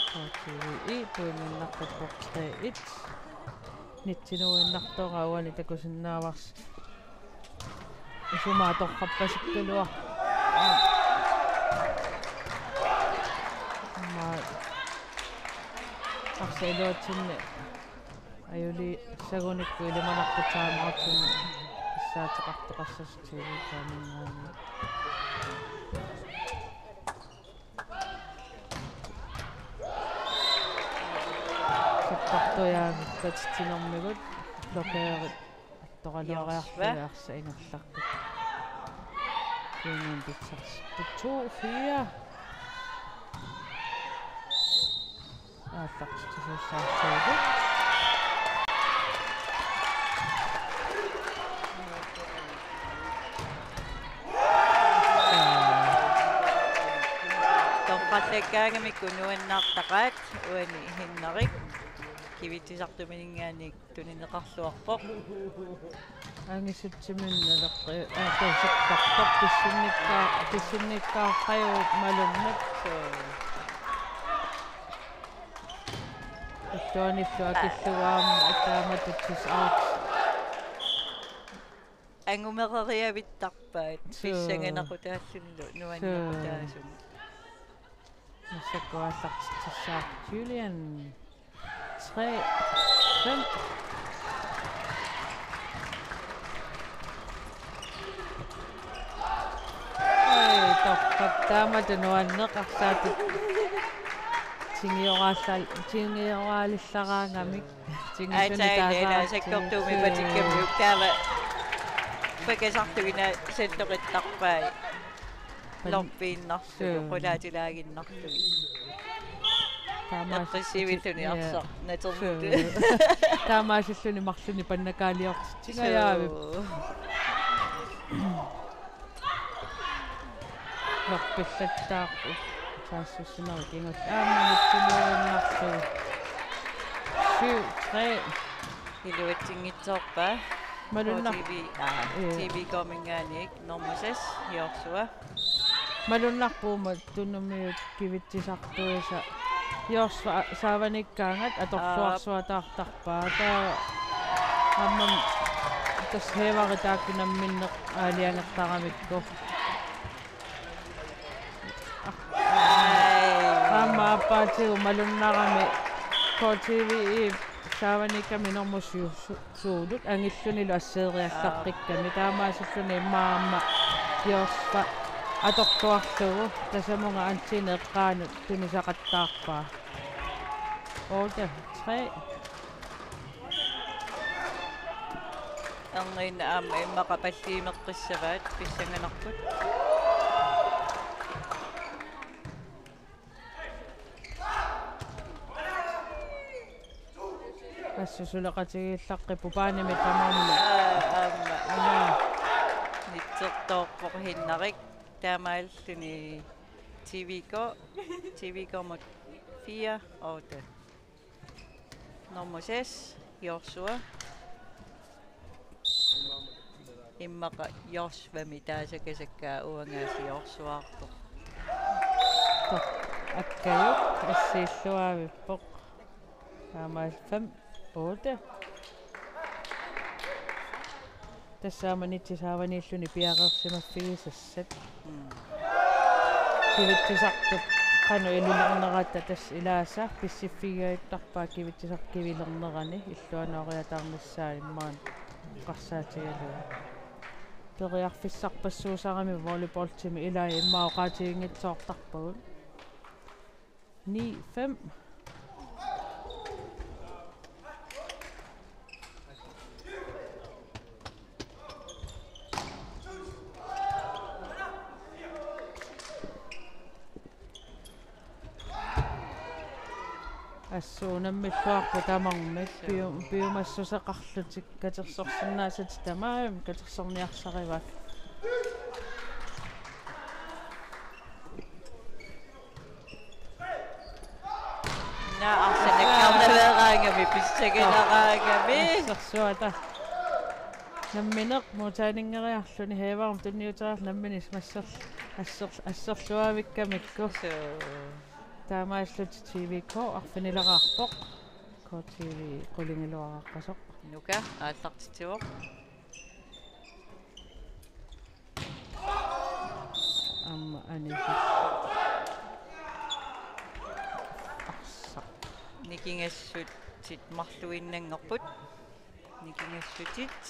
K T V I puinnarput tre et. Nitsinuinnartoq uani takusinnaavarsi. Isumaa torrappasikkaluaq. Aamma arsaq iluatsinni ajuliissagunikku ilimanarpoq timeoutinik pissaateqartoqassasoq T V K-minngaanniit. Sappartujaanngikkatsitsinermigut blokeerit attoralioriarlugit arsaq ingerlaqqippoq. Kiinun pitsarsittu to fire. Aallartittussaassuugut. Torrallakkaangamikku nuannaartaqaat uani Henrik kivitsisartuminngaanniit tunineqarluarpoq. Angisutsiminnik naleqqi-, aa, tasertartoq pissinnikkaa-, pissinnikkaaqqajuit malunnut. Suu. Illuanillu akillugu aamma taamatut tis out. Angumereriavittarpaat. Suu. Pissanganaqutaallunilu nuannequtaasumik. Suu. Massakkut aallartitsissaaq Julian. Tre, fem. Ej, torrak taamatut nuanneqarsaatut. Tingioraallal-, tingioraalillaraangamik. Tingisuni. Aatsaat ila taasaatsigu. Sakkortuumik patikkammiuk taava. Pakasartuina sattoqittarpai. Pan-, loppiinnarlugu, suu, qulaatilaaginnarlugit. Taamaas-, eqqissivilluni, ja, arsaq natermut. Suu. Taamaasilluni marlunnik pannakaaliortitsingajaavippoq. Suu. Loppillattaarpoq. Saassussinerit kingulliit aamma nitsinuinnarlugu. Syv tre. Iluatsinngitsoorpa? Malunnar-, K T V, aa, ja, T V K-minngaanniit nummer seks, Joshua. Malunnarpoq uuma tunumiut kivitsisartuisa. Joshua saavanikkaangat atorluarsuataartarpaa. Taava aamma tassa Hevari taakku namminneq aalajangertaramikku. Aamma aappaatigut malunnarami K T V I saavanikkami normu syv su-, suulut angillunilu asseeriallartikkami. Taamaasilluni immaqa aamma Joshua atorluarlugu tasamunga Antine eqqaanut tunisaqattaarpaa. Otte tre. Erniinnaq aamma immaqa palliimeqqissavaat pissanganarput. Assut suleqatigiillaqqippoq paanimi tamarmi. Aa, aamma. Aamma. Nitsertoorpoq Henrik. Taamaalluni T V K. T V K-mut fire otte. Nummer seks, Joshua. Immaqa Joshuamik taasakasakkaa, uangaasiorsuarpoq. Tor-, akkajuk assiilluaavippoq. Aamma fem otte. Tassa aamma nitsit saavaniilluni piareersimaffigisassat. Mm. Kivitsisartup qanoq ililernerata tassa ilaasa pissiffigigaluartarpaa kivitsisartup kivilernerani illuanooriataarnissaa immaqa eqqarsaatigalugu. Periarfissarpassuusarami volleyballtimi ilai immaqa oqaatiginngitsoortarpagut. Ni fem. Assut unammilluarput tamarmik piu-, piumassuseqarlutik katersorsinnaasatik tamarmik katersorniarsarivaat. Naa, arsanakkaarnaveeraangami, pissaginaraangami. Assersuata. Nammineq modtagningeriarluni Haverum tunniuteriarluni nammineq masser-, asser-, asserluaavikkamikku. Suu. Taamaallutik T V K arfinileraarpoq. K T V qulingiluaraaqqasoq. Nuka aallartitsivoq. Aamma Anisi. Arsaq. Nikingassutit marluinnanngorput. Nikingassutit.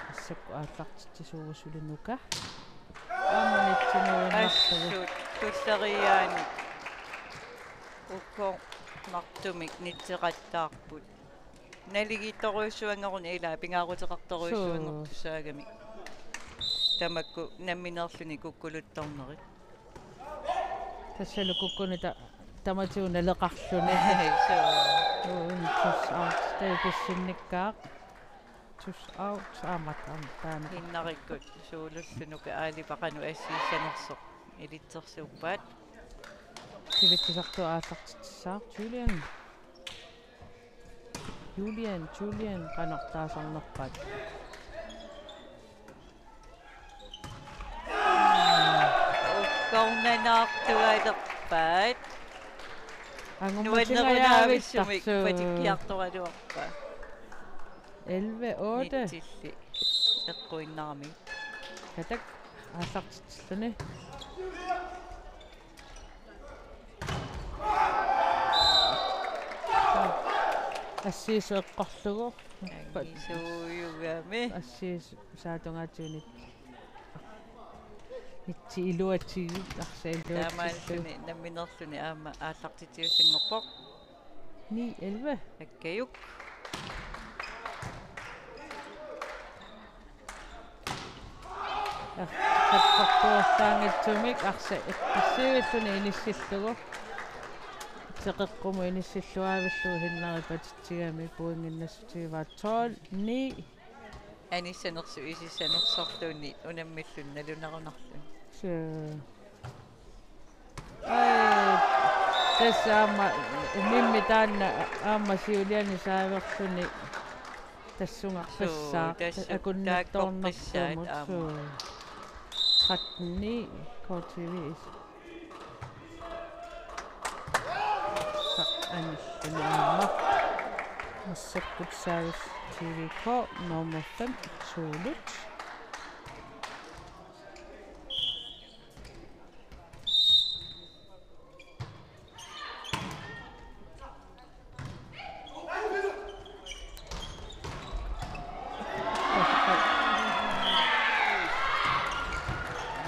Massakkut aallartitsisuuvoq suli Nuka. Aamma nitsinuinnarlugu. Assut tulleriiaanik ukkornartumik nitseqattaarput. Naligiittorujussuanngoruni ilaa pingaaruteqartorujussuanngorpoq. Suu. Tusaagamik. Tamakku nammineerluni kukkuluttornerit. Tassalu kukkuni ta-, tamatigut naleqarluni. Suu. Uu, tus out. Taava pissinnikkaaq. Tus out. Aamma, aamma, taanna. Innarikkut suulullu Nuka Aalipa qanoq assigissanersoq ilitsersuuppaat. Sivitsisartut aallartitsissaaq. Julian. Julian, Julian, qanoq taasarnerpaat. Ukkornanaartualerpaat. Angummatingajaavissumik. Nuannerunaavissunik patikkiartoraluarpaa. Elleve otte. Nitsilli eqquinnarami. Katak aallartitsilluni. Assiisut eqqorlugu. Angisuujugami. Assiisut saatungaatigut nitsi iluatigut, arsaq iluatsillugu. Taamaalilluni nammineerluni aamma aallartitsiussanngorpoq. Ni elleve. Akkajuk. Eqqortuallaanngitsumik arsaq eqqissivilluni inissillugu. Teqeqqumut inissilluaavillugu Hinnari patitsigami pointinnassutigivaa tolv ni. Anissanersoq isissanersorluunniit unammilluni nalunarunarluni. Suu. Ai, tassa aamma, Mimmi taanna aamma siuliani saaverluni tassungarpassaaq. Suu, tassu-, akunnattoornartumut, taakkoqqissaat aamma. Suu. Tretten ni, K T V is. Sa-, anilluni aamma. Massakkut service T V K nummer fem, Suulut.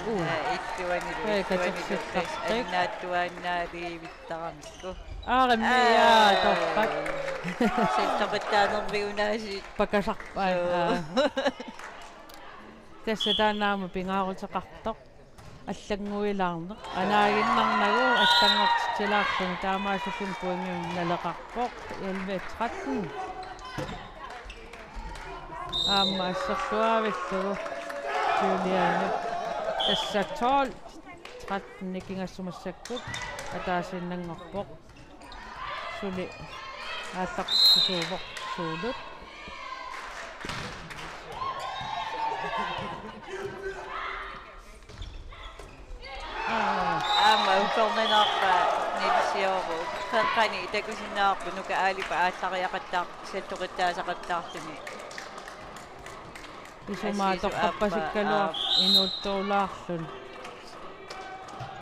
Uu. Aa, illuanilu, illuanilu, katersilerput. Annaattuaannaaliivittaramikku. Aarimmi, aa, torrak. Sentoqittaanermi unaasiit. Pakasarpai. Suu. Aa. Tassa taanna aamma pingaaruteqartoq. Allannguilaarneq. Anaaginnarnagu allanngortitsilaarluni taamaasilluni pointimik naleqarpoq. Elleve tretten. Aamma asserluaavillugu Juliane. Tassa tolv tretten nikingassut massakkut ataasiinnanngorpoq. Suli aallartitsisuuvoq Suulut. Aa. Aamma ukkornanaarpaa Niels Jørgen. Qeqqani takusinnaavarput Nuka Aalipa aallariaqattaar-, saltoqittaasaqattaarluni. Isumaa assiisut torrappasikkaluar-, aamma, aa, inuuttuulaarluni.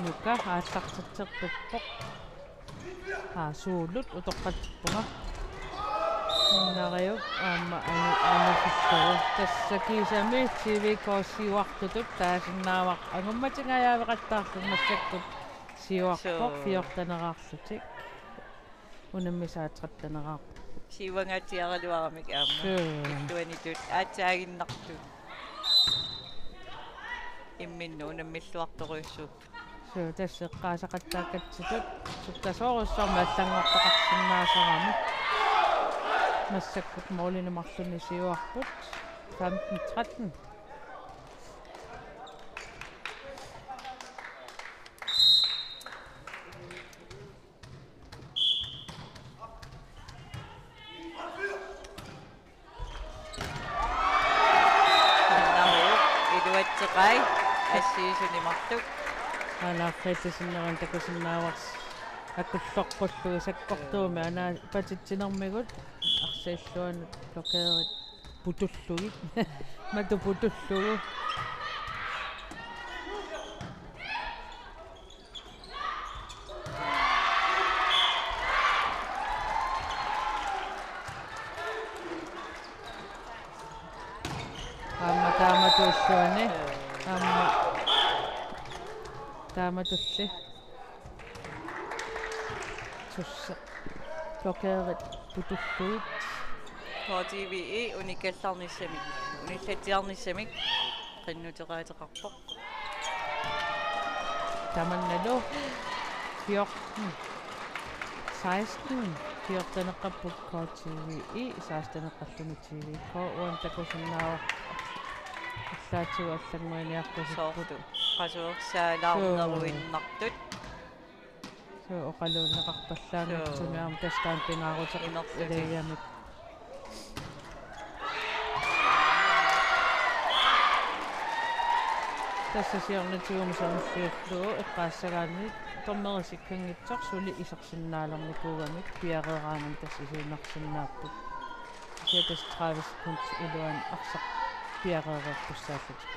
Nuka aallartitserpippoq. Aa, Suulut utoqqatsippunga. Innariup aamma ani-, anisillugu. Tassa kiisami T V K siuartutut taasinnaavara. Angummatingajaaveqattaarluni massakkut siuarpoq. Suu. Fjorteneraarlutik. Unammisaat tretteneraarput. Siuangaatsiaraluaramik aamma. Suu. Illuanitut aatsaaginnartut. Imminnut unammilluartorujussuupput. Suu, tassa eqqaasaqattaakkatsitut sukkasuurussumik allanngortaqarsinnaasarami. Massakkut målinik marlunnik siuarput. Femten tretten. Nunnaruuq iluatseqai assigiinngitsut marluk. Aana arfiillisinnerunik takusinnaavarsi akulloqqullugu sakkortuumik aana patitsinermigut arsaat illuanut blokeerit putullugit. Matu putullugu. Aamma taamatut illuanni. Aamma taamatulli. Tussa. Blokeerit putullugit. K T V E unikallarnissamik, unillatsiarnissamik qinnuteqaateqarpoq. Tamannalu fjorten seksten, fjorteneqarput K T V E, seksteneqarluni T V K, uani takusinnaavara allaatigut allannguiniartusipput. Soorlu qasuersaalaarneruinnartut. Suu, oqaluunneqarpallaanngitsumik. Suu. Aamma tassa taanna pingaaruteqarpoq. Imerlutik. Ilagigamik. Tassa siornatigut sanilliullugu eqqaassagaanni dommeri sikkanngitsoq suli isersinnaalernikuugamik piareeraangami tassa isiginnaarsinnaapput. Kisianni tassa tredive sekundit iluanni arsaq piareereertussaallutik.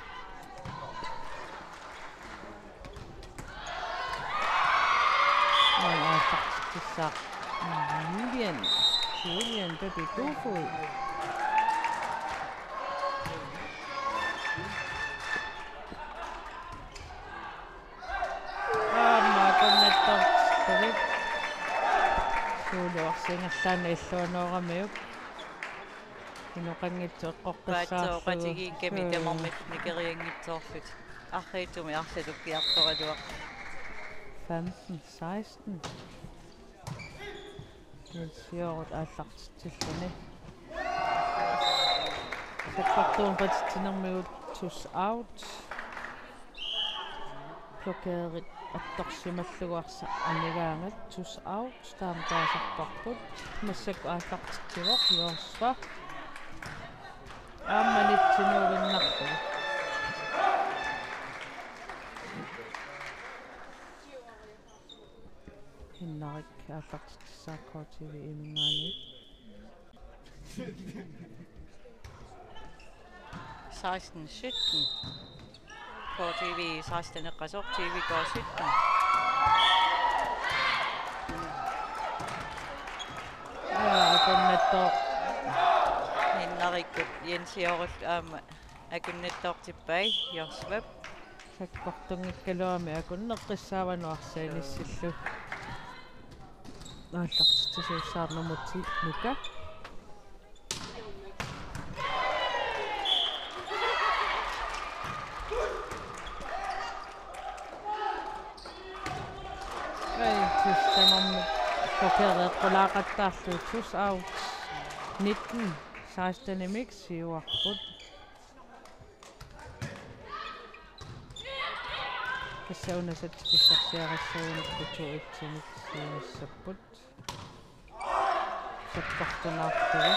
Aana aallartitsissaaq. Julian. Julian Pepi Kofod. Aamma akunnattoortillugit. Suuluarsi ingerlaannaq illuanooramiuk. Inoqanngitsoq eqqoqqissaarlugu. Paatsooqatigiikkami. Suu. Tamarmik nikerianngitsoorlutik. Arriitsumik arsaq tukkiartoraluaq. Femten seksten. Niels Jorup aallartitsilluni. Sakkortuumik patitsinermigut tus out. Blokeerit attorsimallugu arsaq anigaangat tus out. Taama taasarparput. Massakkut aallartitsivoq Joshua. Aamma nitsinuuginnarlugu. Hinnarik aallartitsissaaq K T V E-minngaanniit. Seksten sytten. K T V seksten eqqasoq, T V K sytten. Aa, akunnattoor. Hinnarikkut Jens Jorullu aamma akunnattoortippai Josvap. Sakkortunngikkaluami akunneqqissaavanut arsaq inissillugu. Aallartitsisuussaarnermut Nuka. Ai, tus tamarmik blokeereqqulaaqattaarlugu tus out. Nitten seksten-imik siuarput. Tassa una setsi pissarsiarissagunikku to et-imik siuassapput. Sakkortunaarlugu.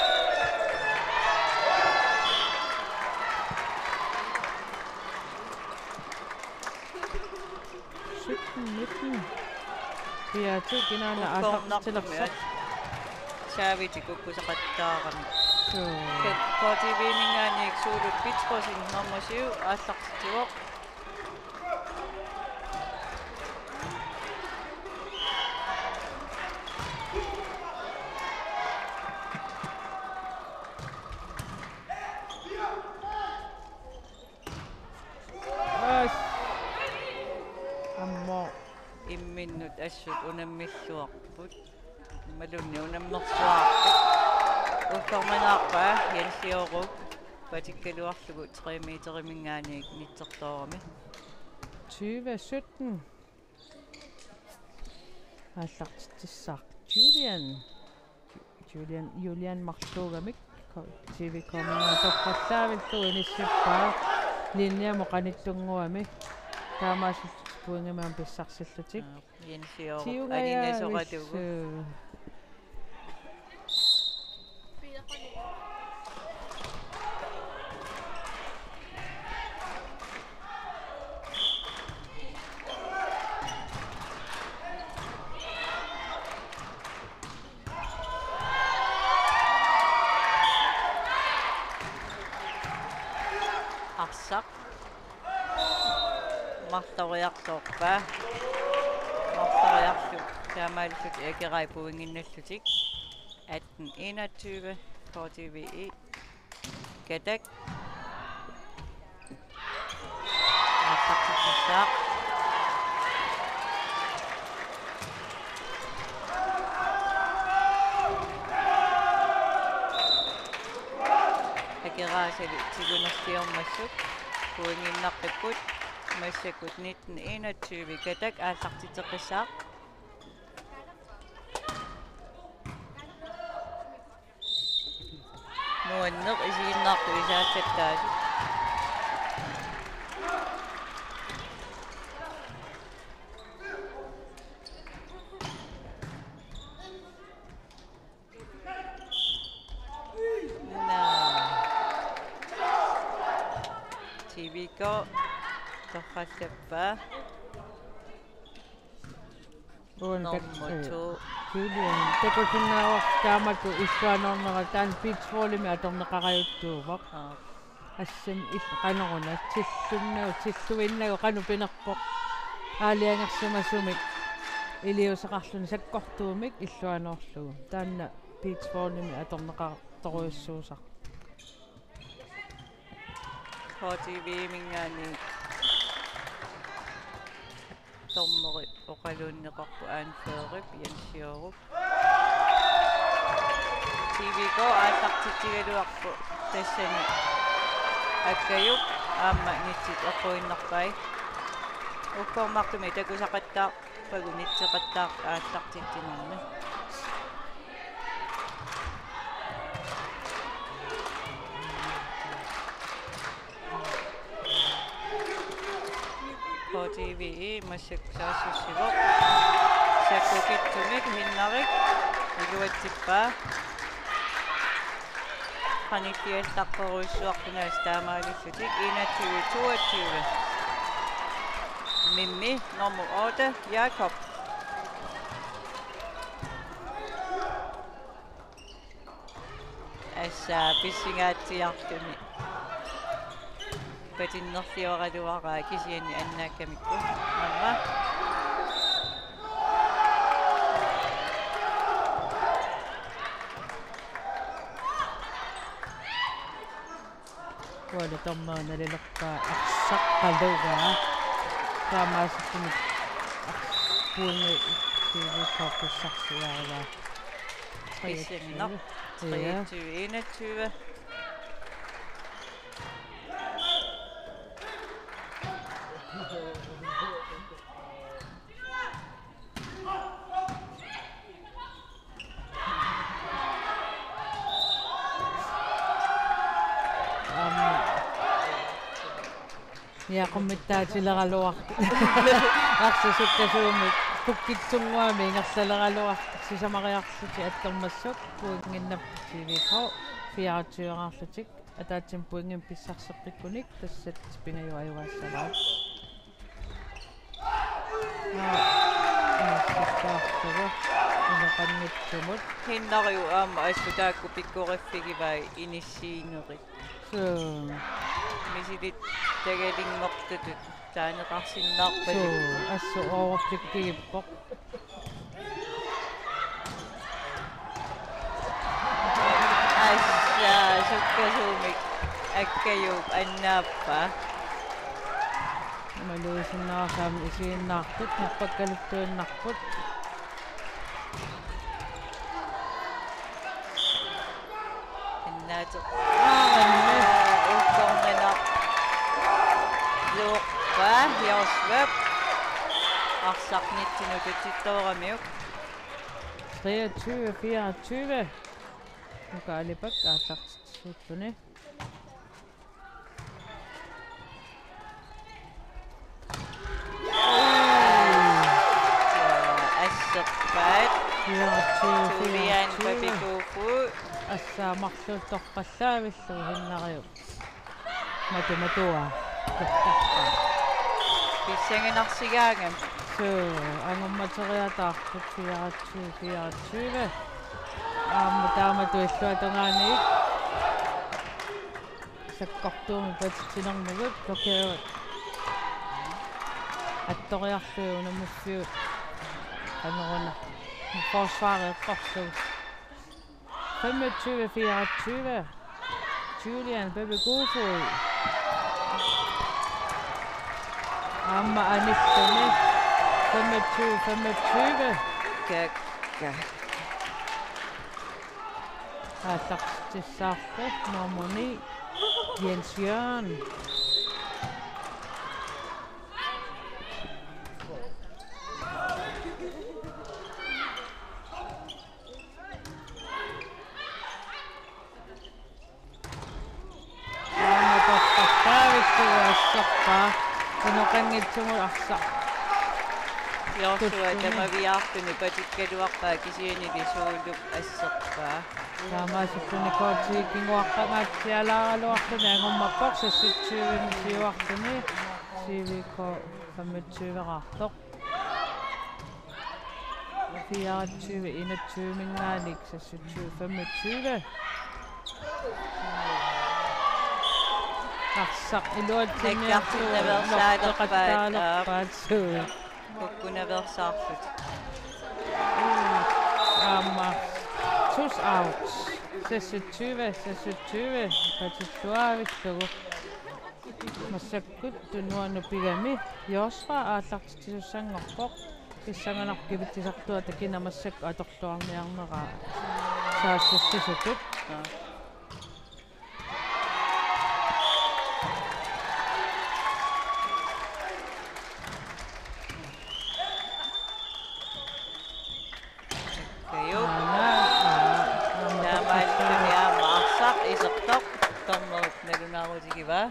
Sytten nitten. Piaatsit kinaana aallartitsilersoq. Saavitik kukkusaqattaarami. Suu. K-, K T V-minngaanniit Suulut Petrussenip nummer syv aallartitsivoq. As. Aamma. Imminnut assut unammilluarput. Imaluunniit unammersuarput. Ullorminaarpaa Jens Jorup patikkaluarlugu tre meteriminngaanniit nitsertoorami. Tyve sytten. Aallartitsissaaq Julian. Julian, Julian marluugamik T V K-minngaanniit torrallaavillugu inissippaa. Linjemut qanittunnguamik. Taamaasillutik pointimik pissarsillutik. Jens Jørgen, tiungajaanissaq. Aninasoqalugu. Arsaq. Marloriartorpaa. Marloriarlutik. Taamaalillutik Akerai pointinnallutik. Atten enogtyve, K T V E. Katak. Aallartitsissaaq. Akeraasali tigunerliormassuk. Pointinnarput. Massakkut nitten enogtyve. Katak aallartitseqqissaaq. Nuanneq isiginnaartut isaassattaasut. Naa. T V K torrallappaa. Uani tak-, nummer to. Julian takusinnaavarsi taamatut illuanoornera taanna beach volleymik atorneqarajuttuuvoq. Aa. Assami il-, qanoruna, tilluinnagu, tilluinnagu qanoq pinerpoq. Aalajangersimasumik iliuuseqarluni sakkortuumik illuanoorlugu. Taanna beach volleymik atorneqartorujussuusarpoq. K T V-minngaanniit. Dommeri oqaluunneqarpoq anførerip Jens Jørgen. T V K aallartitsigaluarpoq tassani Akkajup aamma nitsit eqquinnarpai. Ukkormartumik takusaqattaarpagu nitseqattaartut aallartitsinermi. K T V E massakkut saassussivoq. Sakkukitsumik Hinnarik iluatsippaa. Qanilliallartorujussuarput aasiit taamaalillutik enogtyve toogtyve. Mimmi nummer otte, Jakob. Assa pissangaatsiarluni. Patinnerlioraluaraa kisianni annaakkamikku. Aamma. Uani dommeri nalilerpaa arsaqqalugaa. Taamaasilluni ars-, pointi T V K pissarsiarivaa. Pissannginnaq. Ja. Treogtyve enogtyve. Aamma. Ja, qummittaatsileraluartut. Arsaq sukkasuumik pukkitsunnguamik ingerlaleraluartut sisamariarlutik attormassuk pointinnarput T V K fireogtyve-raarlutik. Ataatsimut pointimik pissarseqqikkunik tassa pingajuat ajugaassavaat. Aa, inissittaarlugu ineqanngitsumut. Hinnariu aamma assut taakku pikkoriffigivai inissiinerit. Suu. Misilittagalinngortutut taaneqarsinnaarpalu. Suu, assut overblikkigipput. Assa, sukkasuumik Akkajup annaappaa. Maluusinnaasami isiginnaartut, nappakkaluttuinnarput. Annaateq. Aa, ukkornanaq. Luuqqa, Josvep. Arsaq nitsinut tutittooramiuk. Treogtyve fireogtyve. Nuka Alibak aallartitsisuulluni. Asserpaat. Fireogtyve Tulian fireogtyve. Papikuuku. Assaammarlu torrallaavillugu Hinnariup. Matu matua. Pissanganarsigaangami. Suu, angummateriataartut fireogtyve fireogtyve. Aamma taamatut illuatungaaniit sakkortuumik patitsinermigut blokeerit. Attoriarlugit unammiffiit. Qanoruna. Forsvaret eqqorlugu. Femogtyve fireogtyve. Julian Pepe Kofod. Aamma anilluni. Femogtyve femogtyve. Kakka. Aallartitsissaarpoq nummer ni, Jens Jørgen. Aamma torrallaavillugu asserpaa. Unoqanngitsumut arsaq. Joshua Tuttuni. Tamaviaartuni patikkaluarpaa kisiannili suulup asserpaa. Taamaasilluni K T kinguaqqangaatsialaaraluarluni angummappoq seksogtyve-mik siuarluni. C V K femogtyve-raartoq. Fireogtyve enogtyve-minngaanniit seksogtyve femogtyve. Arsaq iluatsinniarlugu Nakkartinnaveersaalerpaat, lorteqattaalerpaat suu. Kukkunaveersaarput. Aamma tus out. Seksogtyve seksogtyve patilluaavillugu. Massakkut tunuanut pigami Joshua aallartitsisussanngorpoq. Pissanganarpoq kivitsisartuata kina massakkut atorluarniarneraa saassussisutut. Kajuk. Aana, aana, aamma taamaalilluni aamma arsaq isertoq. Dommerit nalunaarutigivaa.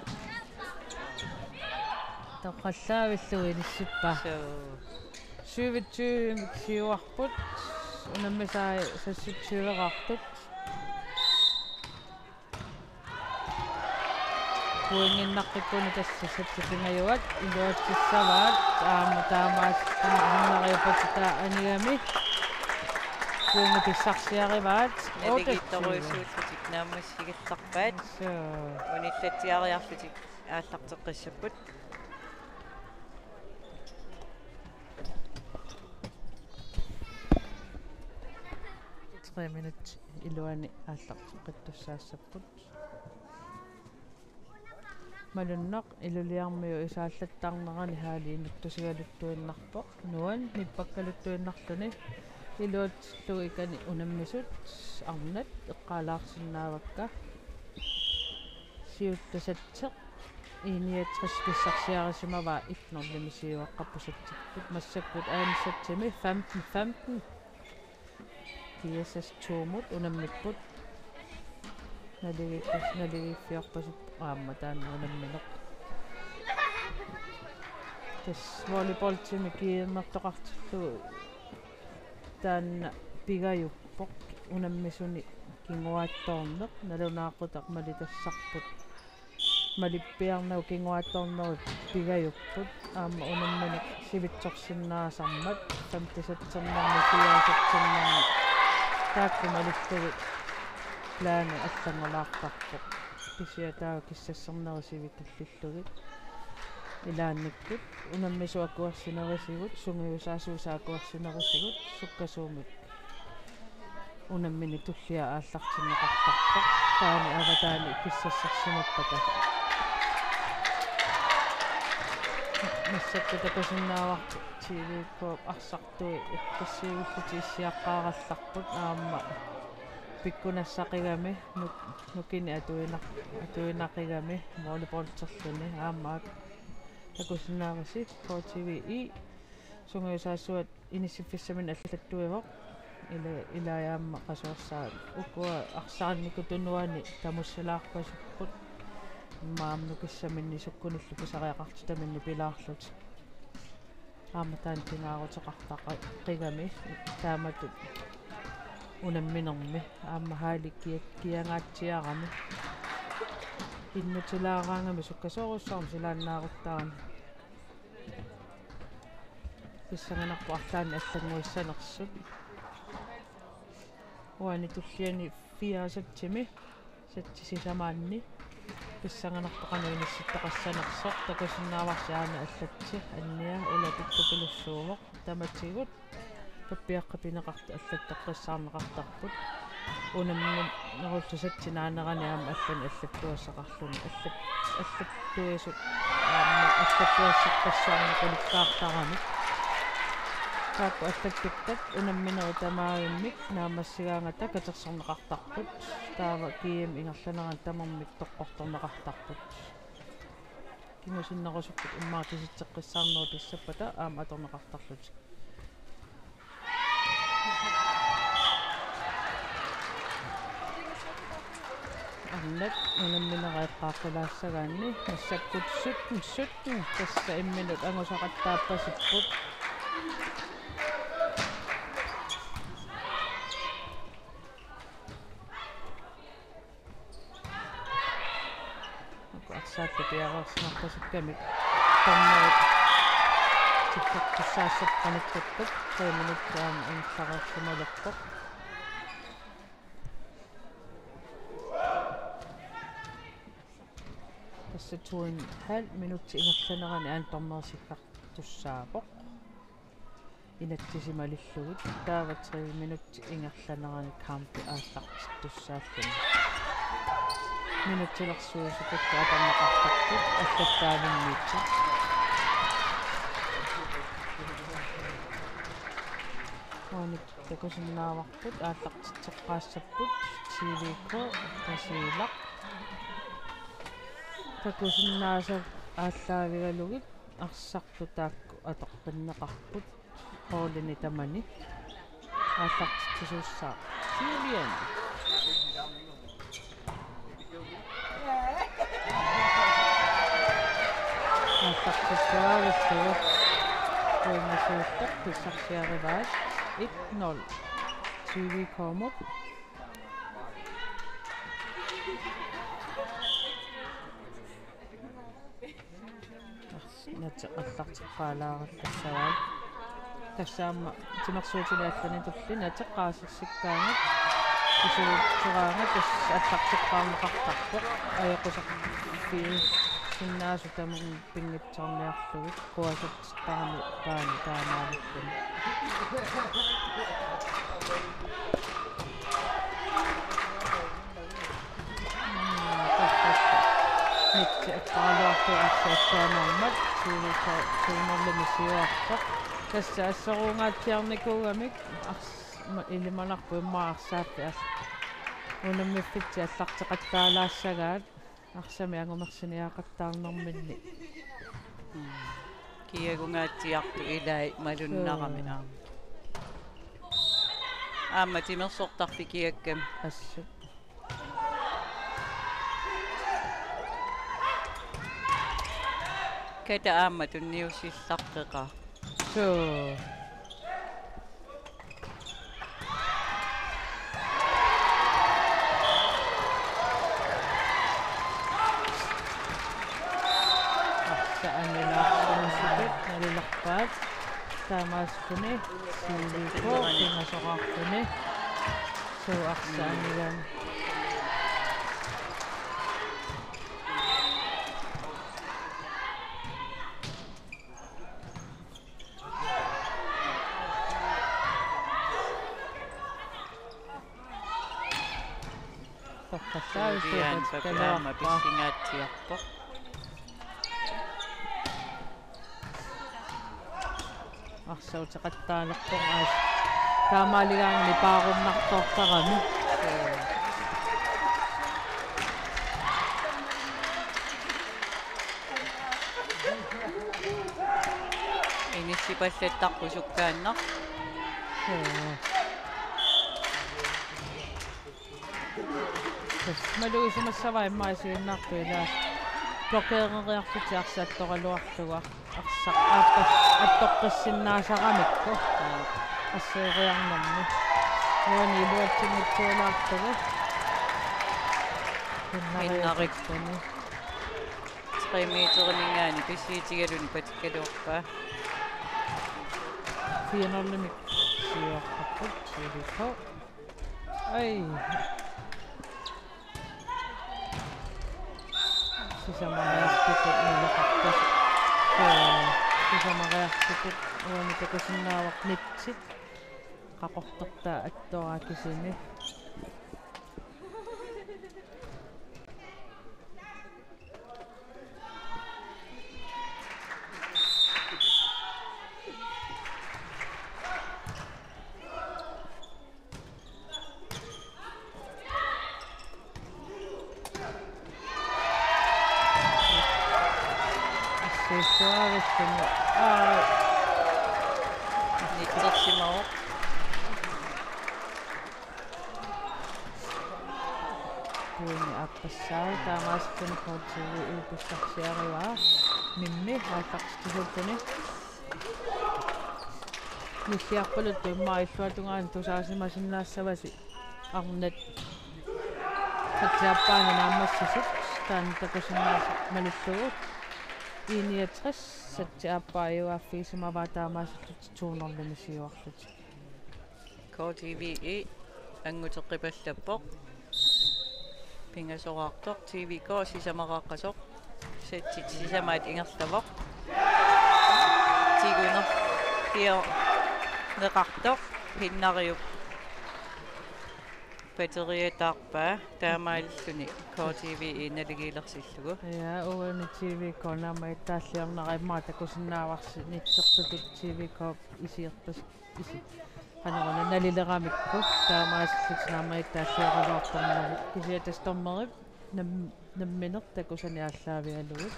Torrallaavillugu inissippaa. Suu. Syvogtyve-mik siuarput. Unammisai seksogtyve-raartut. Pointinnaqqikkuni tassa setsi pingajuat iluatsissavaat, aamma taamaasilluni Hinnariup patitaa anigami pointit pissarsiarivaat. Naligiittorujuussuullutik naammassigallarpaat. Suu. Unillatsiariarlutik aallarteqqissapput. Tre minut iluani aallarteqqittussaassapput. Malunnaq Ilulissarmiut isaallattarnerani haali inuttusigaluttuinnarpoq. Nuan nippakkaluttuinnarluni iluatsillugu ikani unammisut arnat eqqaalaarsinnaavakka. Siulleq satseq I niogtres pissarsiarisimavaa et-nul-imi siuaqqapput satsikkut. Massakkut anden satsimi femten femten. G S S to-mut unammipput. Naligiiffis-, naligiiffiorpasippoq aamma taanna unammineq. Tassa volleyballtimik kiinnertoqartillugu taanna pigajuppoq unammisuni kinguaattoorneq, nalunaaqutaq malitassarput. Malippiarnagu kinguaattoornerup pigajupput, aamma unammineq sivitsorsinnaasarmat, femte satsernermi, fjerde satsernermi. Taakku malillugit plaani allanngulaartarpoq. Kisianni taava kissasserneri sivitsullugit. Ilaannikkut unammisut akuersinerisigut, sungiusaasuisa akuersinerisigut, sukkasuumik unammineq tullia aallartinneqartarpoq. Taani avataani kissassersimappata. Massakkut takusinnaavarput T V K arsartui eqqissisiullutik issiaqqaarallarput aamma pikkunassaqigami nuk-, nukinnik atuinaq-, atuinaqigami volleyballterluni aamma takusinnaavasi K T V I sungiusaasuat inissiffissaminnik allattuivoq. Ila, ila aamma qasuersaat ukua arsaarnikut tunuani tamussilaarpasipput. Immaqa aamma nukissaminni sukkunillu pisariaqartitaminni pilaarlutik. Aamma taanna pingaaruteqartaqigami taamatut unamminermi aamma haali kia-, kiangaatsiarami. Innutilaaraangami sukkasoorujussuarmik silaannaaruttarami. Pissanganarpoq arlaannik allannguissanersut. Uani tulliani fire sætimi, sæti sisamaanni. Pissanganarpoq qanoq inissittaqassanersoq, takusinnaavarsi aana allatsi, annia ula pikkupilussuuvoq, tamatigut. Pappiaqqat pineqartut allattoqqissaarneqartarput. Unamminerullu sætip naanerani aamma allanik allattuassaqarluni. Allat-, allattuisut aamma allattuassarpassuarnik qulikkaartaramik. Taakku allattukkat unamminerit tamaavimmik naammassigaangata katersorneqartarput. Taava G M ingerlanerani tamarmik toqqortorneqartarput. Kingusinnerusukkut immaqa kisitseqqissaarnerup pissappata aamma atorneqartarlutik. Arnat unamminerit eqqaaqqilaassagaanni massakkut sytten sytten, tassa imminut angusaqattaappasipput. Uku arsaattut piareersimarpasukkamik dommerit tikkertussaassapput qanittukkut, tre minutsit aamma ingerlareersimalerpoq. Tassa to en halv minut ingerlanerani aamma dommeri sikkartussaavoq. Inatsisimalillugit taava tre minut ingerlanerani kampi aallartittussaalluni. Minutsilersuisukkut atorneqartarput allattaavinniittut. Uani takusinnaavarput aallartitseqqaassapput T V K Tasiilaq. Takusinnaasat aallaavigalugit arsartut taakku atoqqinneqarput. Holdini tamani. Aallartitsisuussaaq. Julian. Aallartitsuarissuaq. Pointisuuttoq pissarsiarivaat. Et nul. T V K-mut. Nat aallarteqqaalaarallarissavaat. Tassa aamma timersuutini allani tulliani ateqqaasarsikkaangat. Isuutseraangat tassa aallarteqqaarneqartarpoq. Ajoqusarfiusinnaasut tamarmik pinngitsoorniarlugit. Kuasattarami taani taamaalippuni. Nitsi eqqaaluartoq arsaq assaanaarmat suulika suunerlumi siuartoq. Tassa assoruungaatsiarnikuugamik ars-, ma-, ilimanarpoq immaqa arsaappit as-, unammiffitsi aallarteqattaalaassagaat arsami angumersiniaqattaarnerminni. Kiagungaatsiartut ilai malunnarami. Suu. Aamma. Aamma timersortarfik kiakkami. Assut. Kata aamma tunniussissaqqeqaaq. Suu. Arsaq anilaarsuusipput nalilerpaat. Taamaasilluni T V K pingasoqarluni. Suu arsaq anilaarluni. Torrallaavissut Julian Papi aamma pissingaatsiarpoq. Arsaq uteqattaalerpoq aas. Taamaaligaanni paarunnartoortarami. Inissipallattarput sukkaannaq. Joo. Malugisimavaa immaqa isiginnaartut ilaat. Blokeereriarlutik arsaq attoraluarlugu arsaq aappas attoqqissinnaasaramikku. Asseriarnermi. Uani iluatsinngitsuulaartugut. Hinnariuttuni. Tre meterimingaanniit pisiutigaluni patikkaluarpaa. Fire nul-imik siuarparput, T V K. Ai. Sisamariartutut ileqartas. Sisamariartutut uani takusinnaavara nitsit. Qaqortortaa attoraa kisimi. Assissuarissimi. Aa. Nitsersimavoq. Uani aappassaa taamaasilluni K T V U pissarsiarivaa. Mimmi aallartitsisuulluni. Nissiarpaluttoq immaqa illuatungaani tusaasimasinnaassavasi arnat satsiaappaanut naammassisut taanna takusinnaasat malillugu. I niogtres satsiaappaa iuaaffigisimavaa taamaasillutik to nul-imik siuarlutik. K T V E anguteqqipallappoq. Pingasoraartoq T V K sisamaraaqqasoq. Settit sisamaat ingerlavoq. Tigunerfiorneqartoq Hinnariup pateriataarpaa taamaalilluni K T V E naligiilersillugu. Ja, uani T V K naammagittaalliornera immaqa takusinnaavarsi nitsertutut T V K isiortas. Isi. Qanoruna nalileramikku taamaasillutik naammagittaalliorluartarnermik kisianni tassa dommerip nam-, nammineq takusani aallaavigalugit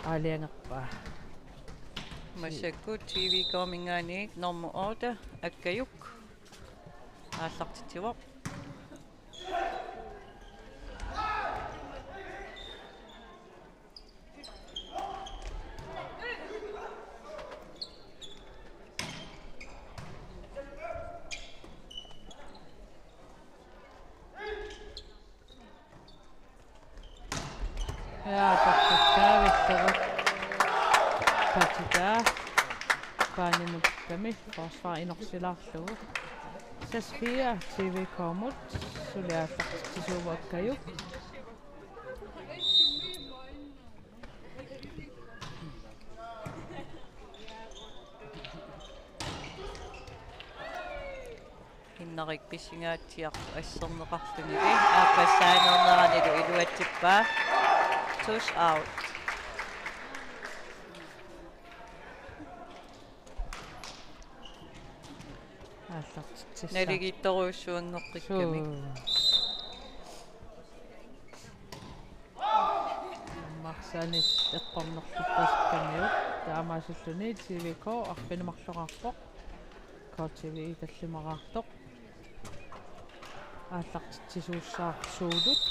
aalajangerpaa. Massakkut T V K-minngaanniit nummer otte Akkajuk aallartitsivoq. Ja, takkakkaavittoq. Patitaa. Paanimut kami, forsvar inorsilaarlugu. Seks fire, T V K-mut, suli aallartitsisuuvoq Akkajuk. Hinnarik pissangaatsiartoq asserneqarlunilu aappassaanerneranilu iluatsippaa. Touch out. Aallartitsissaaq. Naligiittorujussuanngoqqikkami. Suu. Marsanis eqqornerluppassikkamiuk. Taamaasilluni T V K arfineq-marloraarpoq. K T V E tallimaraartoq. Aallartitsisuussaarsuulut.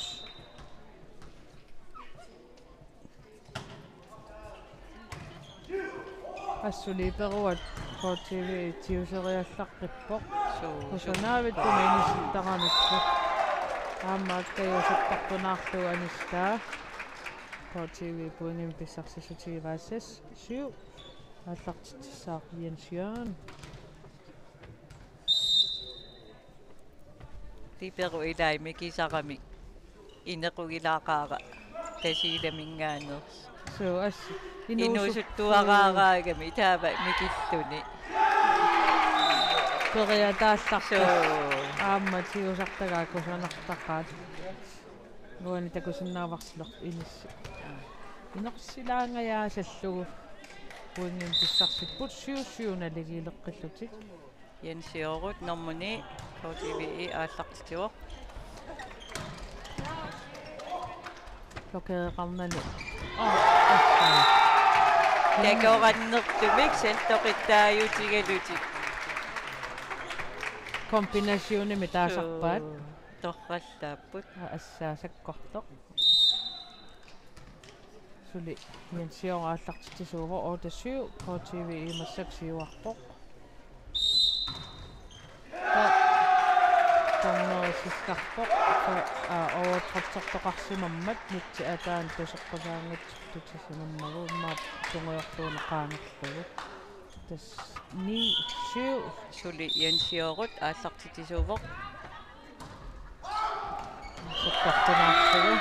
Assut liberoat K T V tiuseriallaqqippoq. Suu, kusanaavittumi inissittaramikkit. Aamma Akkajup usuppartunaarlugu anistaa. K T V pointimik pissarsissutigivaat seks syv. Aallartitsissaaq Jens Jørgen. Libero ilai mikisaramik inequgilaaqaara Tasiilaminngaanneersoq. Suu, as-, inuusut-, inuusuttuaraaraagami taava mikilluni. Periataallartoq. Suu. Aamma tigusartagaat kusanartaqaat. Uani takusinnaavarsi inissi. Inersilaangajaasallugu. Pointimik pissarsipput syv syv naligiileqqillutik. Jens Jørgen nummer ni, K T V E aallartitsivoq. Blokeereqarnani. Aa, aa. Takorannertumik saltoqittaajutigalutik. Kombinationimik taasarpaat. Suu. Torrallaapput. Aa, assaa sakkortoq. Suli Jens Jørgen aallartitsisuuvoq, otte syv, K T V massakkut siuarpoq. Aa, dommerip siskarpoq. Aa, overtrætsertoqarsimammat, nitsi ataani tuseqqusaanngitsoq tutisimammagu, immaqa tungujorlugu qaangerlugu. Tassa ni syv. Suli Jens Jørgen aallartitsisuuvoq. Sakkortunaarlugu.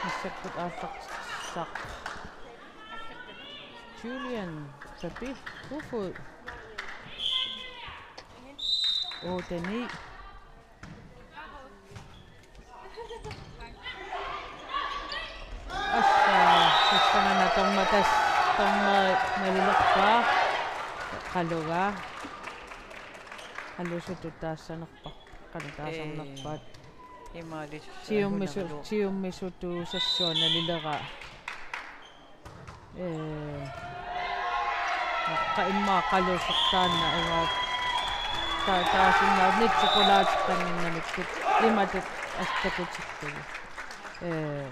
Massakkut aallartissaq. Julian Papi Kofod. Otte ni. Assa, tassangana dommer-, tas-, dommeri nalilerpaa. Qalugaa. Qalusutut taassanerpa-, qanoq taasarnerpaat. Ee, imaalisussaaq. Siummisu-, hunaraluaq. Siummisutut sassuanalileraa. Ee, qa-, immaqa qalusaq taanna imaat. Ta-, taasinnaanngitsoq qulaateqannginnamikkit imatut astakutittugu. Ee,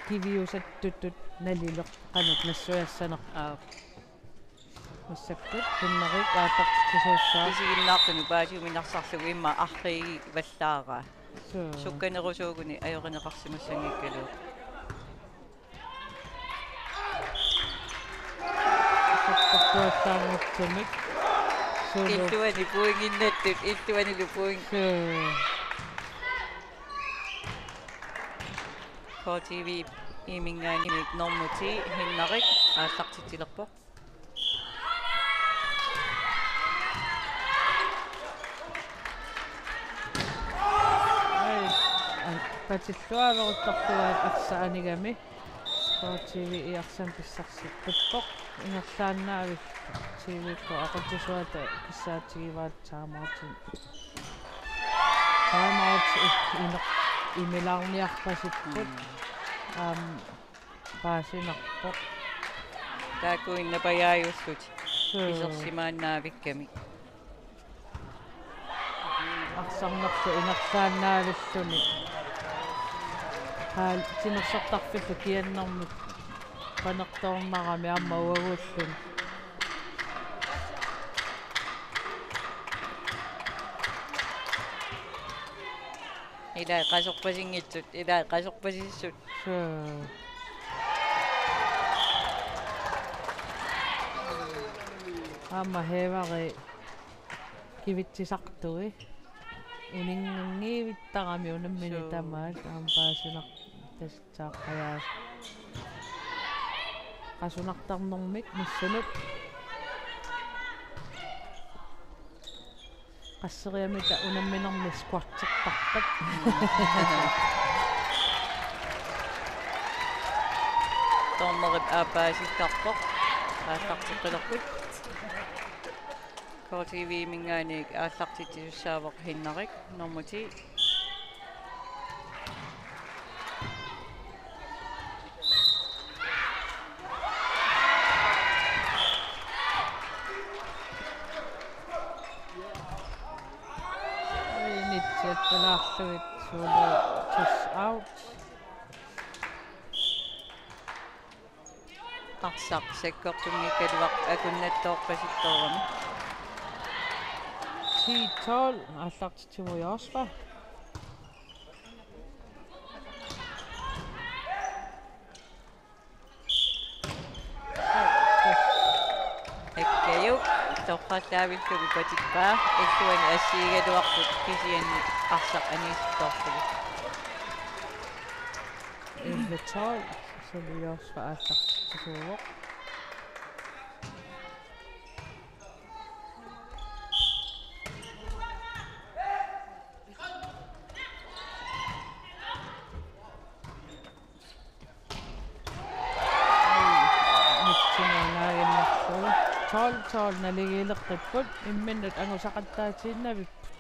kiviusattutut nalileq qanoq nassuiassanerpa. Aap. Massakkut Henrik aallartitsisuussaaq. Isiginnaartunut paasiuminarsarlugu immaqa arriigivallaaraa. Suu. Sukkanerusuuguni ajoqineqarsimassanngikkaluaq. Sakkortuallaanngitsumik. Sulu. Illuani pointinnattut, illuanilu point. Suu. K T V-minngaanniit nummer ti, Henrik, aallartitsilerpoq. Ai, an-, patilluaaveruttorluaat arsaq anigami. K T V-p arsamik pissarsippippoq. Ingerlaannavik T V K aqutsisuata kissaatigivaat timeout. Timeout i-, ine-, imilaarniarpasipput. Mm. Aam, paasinarpoq. Taakkuinnaq pajaajullutik. Suu. Isersimaannaavikkami. Arsarnerlu ingerlaannavilluni. Haa, timersortarfillu kiannermik panertoornarami aamma uaguulluni. Ilai qasorpasinngitsut, ilai qasorpasissut. Suu. Aamma Heevari kivitsisartui. Uninnganngivittarami unammineq. Suu. Tamaat aamma paasinarpoq tassa. Saaqajaas. Qasunartarnermik missaanut. Qasseriarmita unamminermi squatsertarpat. Dommerip aappaasisarpoq. Aallarteqqilerput. K T V-minngaanniit aallartitsisussaavoq Henrik, nummer ti. Nitsiat palaarlugit sulu, toss out. Arsaq sakkortunngikkaluaq akunnattoorpasittoorami. Ti tolv, aallartitsivoq Joshua. Akkajuk torrallaavillugu patippaa, illuani assigigaluarput kisianni arsaq aniisittoorlugu. Elleve tolv, suli Joshua aallartitsisuuvoq. Nitsinaaginnarlugu. Tolv tolv naligiileqqipput, imminnut angusaqattaatiinnavipput.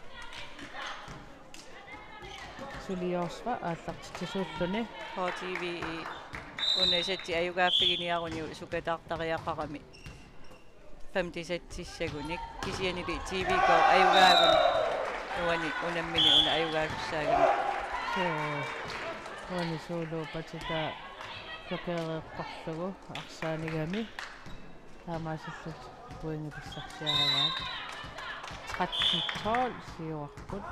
Suli Joshua aallartitsisuulluni. K T V-p una sætti ajugaaffiginiaruni sukataartariaqarami femte sættissagunik. Kisiannili T V K ajugaagunik. Uani unammini una ajugaassaagami. Suu. Uani suuluupatitaa blokeereqqorlugu arsaanigami. Taamaasillutik pointit pissarsiaraat. Tretten tolv siuarput.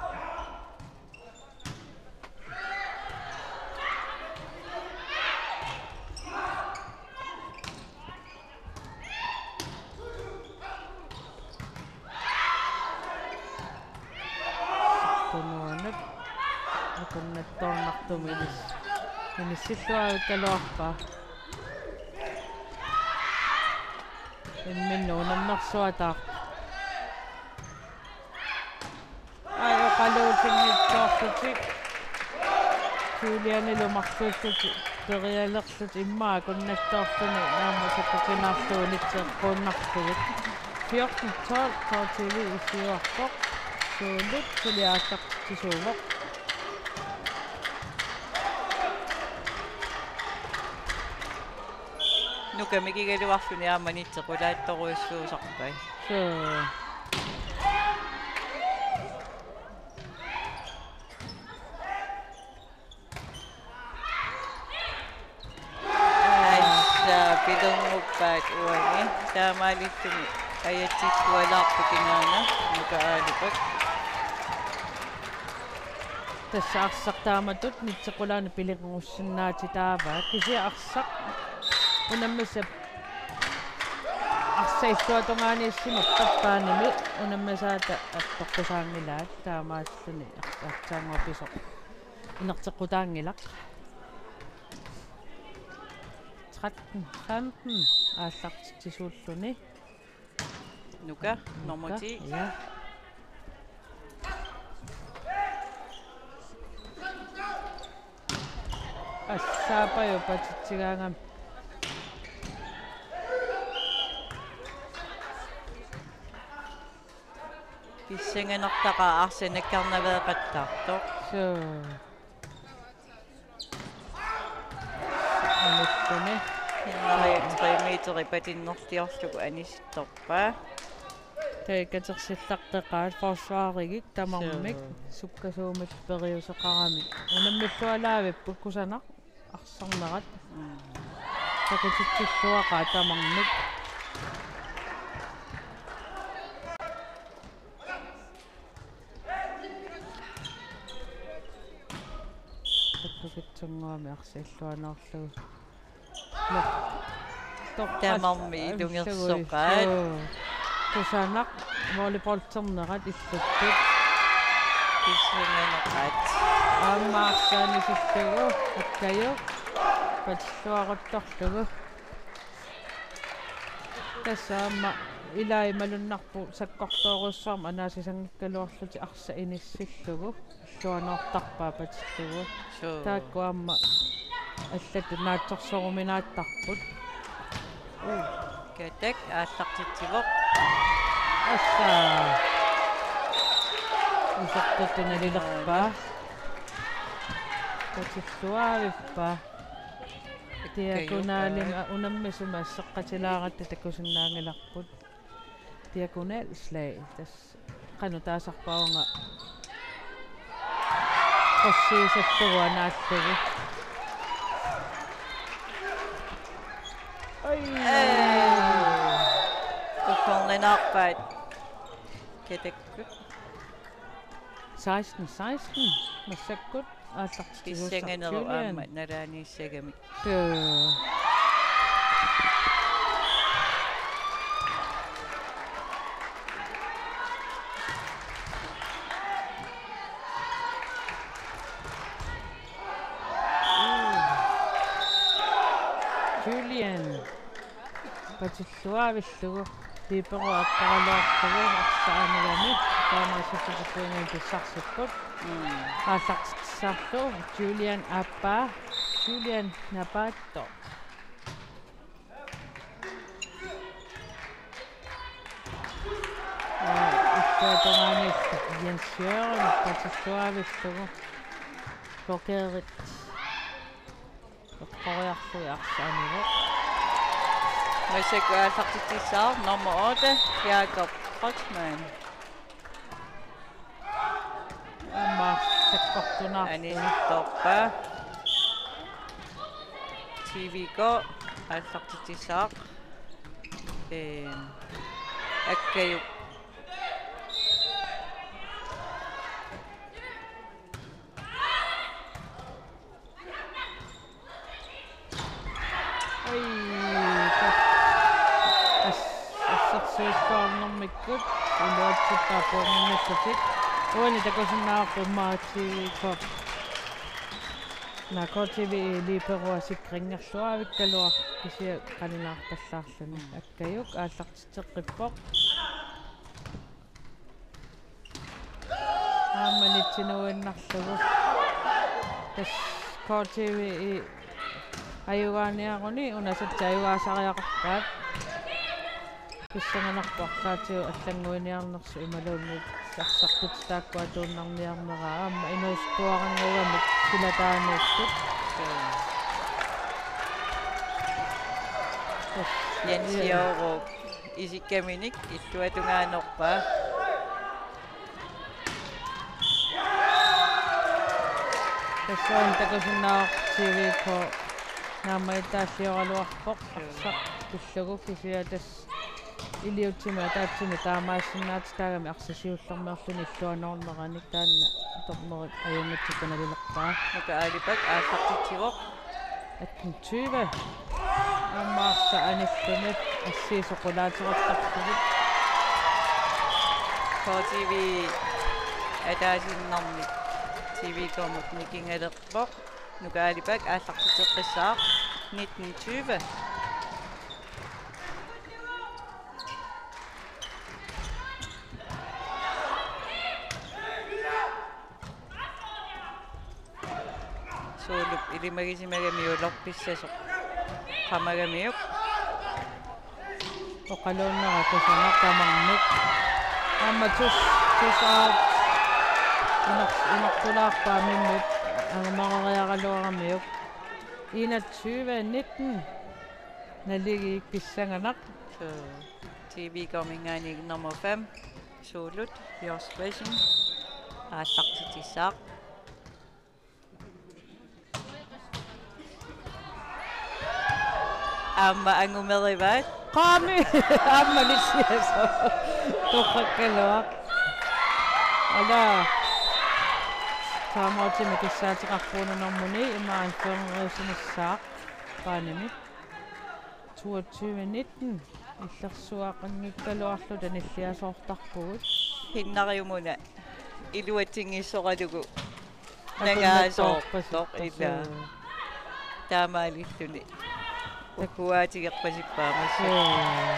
Tunuanut akunnattoornartumik inis-, inissilluavikkaluarpaa. Imminnut unammersuataarpoq. Ai, oqaluutinngitsoorlutik. Julianilu marluullutik perialerlutik immaqa akunnattoorluni naammasseqqikkumaarlugu unitseqquunnarlugit. Fjorten tolv, K T V isiuarpoq. Suulut suli aallartitsisuuvoq. Nuka mikigaluarluni aamma unitsequlaattorujussuusarpai. Suu. Assa, pilernguppaat uani. Taamaalilluni ajatsikkualaarpoq kinaana Nuka Aalupaq. Tassa arsaq taamatut unitsequlaanut pilerngussinnaatitaavaa. Kisianni arsaq unammisa-, arsaq illuatungaaniissimappat paanimi unammisaata attoqqusaanngilaat, taamaalluni ar-, arsaannguaq pisoq inerteqqutaanngilaq. Tretten femten aallartitsisuulluni. Nuka, nummer ti. Ja. Assaapajup patitsigaangami. Pissanganartaqaaq arsaq nakkarnaveeqattaartoq. Suu. Anuttuni. Hinnari tre meteri patinnerliorlugu anisittorpaa. Taava katersillaqqeqaat forsvarigik tamarmik. Suu. Sukkasuumillu periuseqaramik. Unammillualaavippoq kusanaq arsarnerat. Mm. Takutitsilluaqaat tamarmik. Takkukitsunnguamik arsaq illuanerlugu. Tamarmik ilungersoqaat. Suu. Kusanaq volleyballernerat illuttut. Pissanganaqaat. Aamma arsaq anisillugu Akkaju patilluaruttorlugu. Tassa aamma ilai malunnarpoq sakkortoorujussuarmik anaasisanngikkaluarlutik arsaq inissillugu. Illuanuartarpaat patillugu. Suu. Taakku aamma allatut naatsorsoruminaattarput. Uu. Katak aallartitsivoq. Assa. Isertutut nalilerpaa. Patilluavippaa. Diagonalimi unammisumik asseqqatilaaratta takusinnaanngilarput. Diagonalslag. Tassa qanoq taasarpaanga. Qussiisallugu anaallugu. Ai. Ee. Uffarnanarpaat. Katakkut. Seksten seksten. Massakkut aallartitsisussaq. Pissanganerup Julian aamma nalaaniissagamik. Suu. Julian. Patilluaavillugu. Piiperu aapparaluarlugu arsaq anigami. Taamaasillutik pointit pissarsipput. Mm. Aallartitsisarlu Julian aappaa. Julian Napaattoq. Aa, illuatungaaniillu Jens Jørgen patilluaavillugu. Blokerit. Eqqoriarlugit arsaq anivoq. Massakkut aallartitsissaaq nummer otte, Jakob Kreutzmann. Sakkortunaarlugu. Aninnertorpa. T V K aallartitsissaaq. Ehm, Akkajuk. Ai, ta-, as-, assersuilluarnermikkut iluatsittaa pointinnillutik. Uani takusinnaavarput immaqa T V K. Naa, K T V-ip liberoa sikringerluavikkaluaq kisianni qaninaartallaarluni. Akkajuk aallartitseqqippoq. Aamma nitsinuinnarlugu. Tassa K T V-ip ajugaaniaruni una setsip ajugaasariaqarpaat. Pissanganarpoq arlaatigut allannguiniarnersoq imaluunniit arsartut taakkua tuunnarniarneraa aamma inuusuttuarannguugamik silataaniittut. Tassa Jens Jaurup isikkaminik illuatungaanerpaa. Tassuuna takusinnaavarput T V K naammagittaalliugaluarpoq arsaq pillugu kisianni tassa iliuutsimik ataatsimik taamaassinnaatitaagamik arsaq siullermeerluni illuanoorneranik taanna dommerit ajunngitsup nalilerpaa. Nuka Aalipak aallartitsivoq. Atten tyve. Aamma arsaq anilluni assigisoq qulaateqartarlugit. K T V ataasiinnarmik T V K-mut nikingalerpoq. Nuka Aalipak aallartitseqqissaaq. Nitten tyve. Suulup ilimagisimagamiuk ulorpissasoq qamagamiuk. Oqaluunnera kusanaq tamarmik. Aamma tus, tus out. Inar-, inortulaarpaa mimmit angumareriaraluaramiuk. Enogtyve nitten. Naligiik pissanganaq. Så T V K-minngaanniit nummer fem. Suulut, Jos Wessing. Aallartitsissaaq. Aamma angumerivaat. Qaami! Aamma nissiasoq. Torrakkaluaq. Ala. Timeoutimi kissaateqarpoq una nummer ni, ima anføreriusinissaaq. Qaanimi. Toogtyve nitten. Illersuaqanngikkaluarluta nilliasoortarpugut. Hinnariumuna iluatsinngitsoralugu. Nangaasoortoq ila. Taamaalilluni. Ukkuaatigerpasippaamassi. Ee.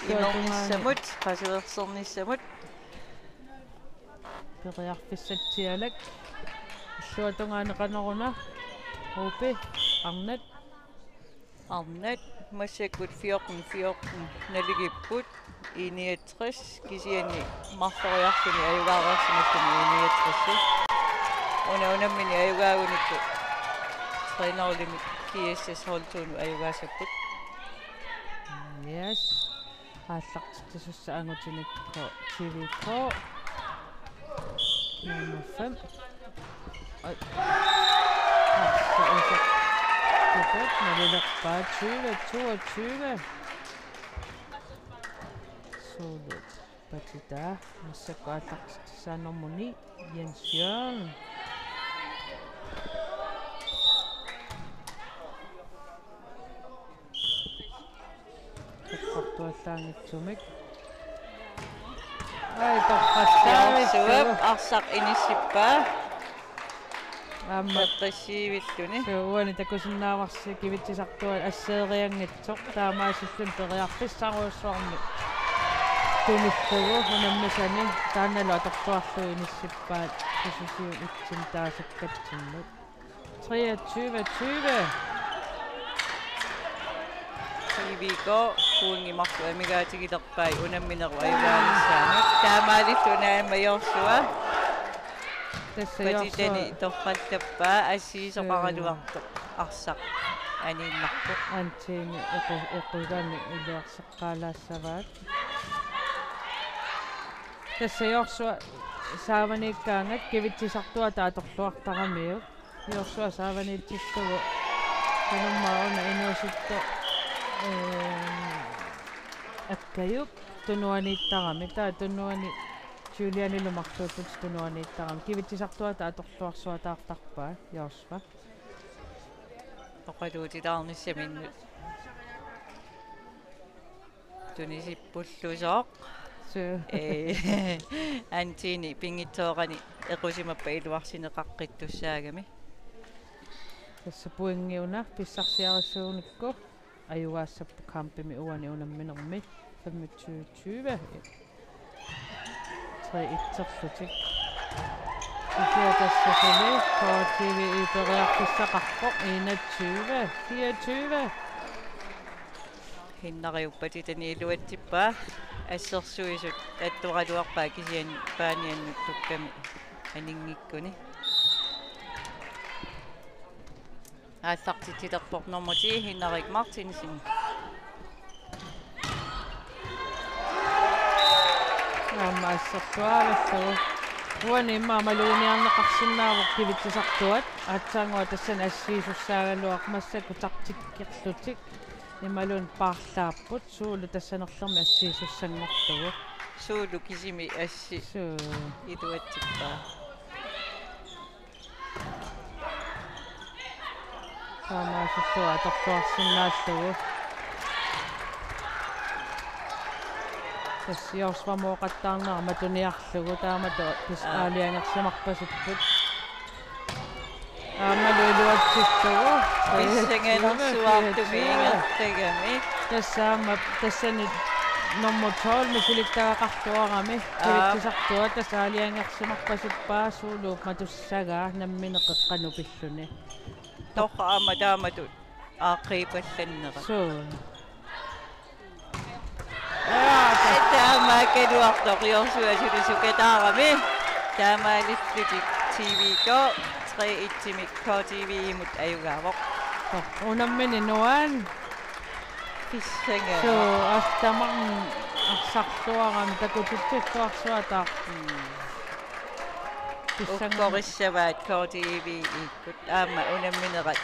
Imernissamut, qasuersernissamut. Periarfissatsialak. Illuatungaani qanoruna. Ruupi, arnat. Arnat, massakkut fjorten fjorten naligipput, I niogtres, kisianni marloriarluni ajugaareersimalluni I niogtres. Una unammini ajugaagunikku trænerimik G S S holdtunut ajugaassapput. Yes. Aallartitsisussaq angutinik T V K. Nummer fem. Oj. Arsaq iseq. Tupuk, nalilerpaa tyve toogtyve. Suulut. Patitaa. Massakkut aallartitsissaaq nummer ni. Jens Jørgen. Sakkortuallaanngitsumik. Ai, torrallaarsuup. Suup arsaq inissippaa. Aamma. Eqqissiivilluni. Suu, uani takusinnaavarsi kivitsisartuat asseerianngitsoq. Taamaasilluni periarfissarujussuarmik. Tunillugu unammisani taannalu atorluarlugu inissippaat Kusisiup itsin taasakkatsinnut. Treogtyve tyve. T V K pointi marluk amigaatigilerpai unamminerup ajugaanissaanut. Taamaalilluni aamma Joshua. Tassa Joshua. Patitani torrallappaa assigisoqaraluartoq arsaq aniinnarpoq. Antini equ-, equgami iluarseqqaalaassavaat. Tassa Jorsua saavaniikkaangat kivitsisartuata atorluartaramiuk. Jorsua saavaniitsillugu. Kanummaa una inuusuttoq, ehm, Akkajuk tunuaniittarami. Taava tunuani Julianilu marluullutik tunuaniittarami. Kivitsisartuata atorluarsuataartarpaa Jorsua. Oqaluutilaarnissaminnut. Tunisippullusooq. Suu. Ee, Antini pinngitsoorani equsimappat iluarsineqaqqittussaagami. Tassa pointi una pissarsiarissuunikku ajugaassappat kampimi uani unamminermi femogtyve tyve. Tre et-erlutik. Kisianni tassa suli K T V I periarfissaqarpoq enogtyve fireogtyve. Hinnariuppati tani iluatsippaa assersuisut attoraluarpaa kisianni paaniannuttukkami aninngikkuni. Aallartitsilerpoq nummer ti, Henrik Martinsen. Aamma assersualerlugu. Uani immaqa maluginiarneqarsinnaavoq kivitsisartuat. Aatsaannguaq tassani assiisussaagaluaq massakkut taktikkerlutik. Imaluunniit paarlaapput, Suulu tassanerlermi assiisussanngorlugu. Suulu kisimi assi. Suu. Iluatsippaa. Taamaasillugu atorluarsinnaallugu. Tassa Jorsua mooqattaarnera matuniarlugu taamatut tassa Aa. aalajangersimarpasipput. Aammalu iluatsillugu. Pissanganersuartumi ingerlagami. Tassa aamma tassani nummer tolv misilittagaqarluarami. Aa. Kivitsisartuat tassa aalajangersimarpasippaa Suuluup matussagaa nammineq qeqqanut pilluni. Torra aamma taamatut aaqqiipallannera. Suu. Taamaakkaluartoq Jorsua suli sukataarami. Taamaalillutik T V K tre et-imik K T V-imut ajugaavoq. Unammineq nuan. Pissangaa. Suu, astaman arsarluarami takutitsilluarsuataarpoq. Pissangaa. Ukkorissavaat K T V-ikkut aamma unamminerat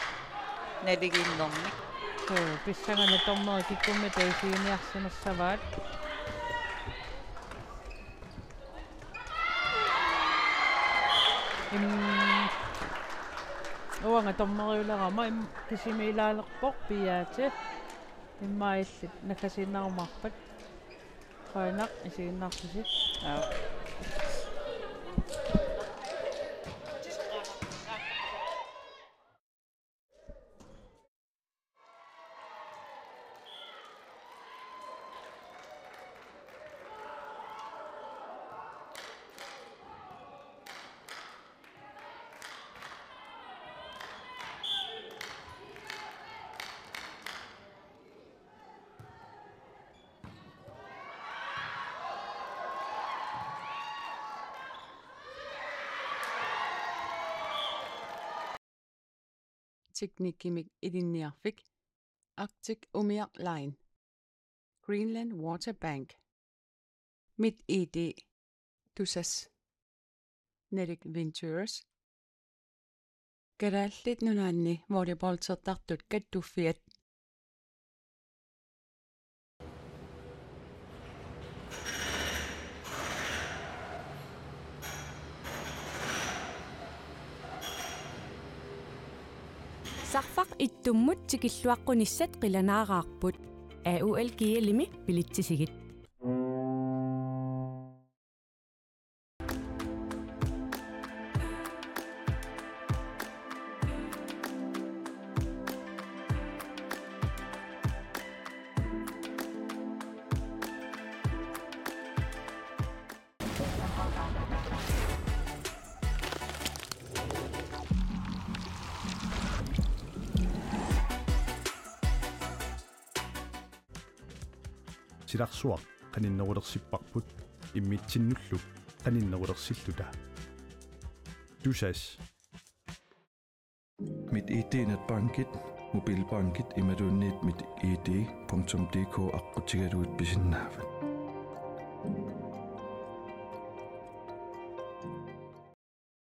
naligiinnermik. Suu, pissanganaq dommerit kikkummita isiginiarsimassavaat. Im-, uanga dommeriulerama im-, kisimiilaalerpoq piaati. Immaqa illit naggasiinnarumaarpat. Qujanaq isiginnaartusi. Aap. Teknikkimik ilinniarfik Arctic Umiaq Line, Greenland Water Bank, MitID, Tusass, Nordic Ventures, Kalaallit Nunaanni volleyballtertartut kattuffiat. Sarfaq ittummut tikilluaqqunissat qilanaaraarput. A U L G L-imi bilitsisigit. Silarsuaq qaninnerulersipparput imminnullu qaninnerulersilluta. Tusass. MitID netbankit, mobilbankit imaluunniit mitid punktum D K aqqutigalugit pisinnaavat.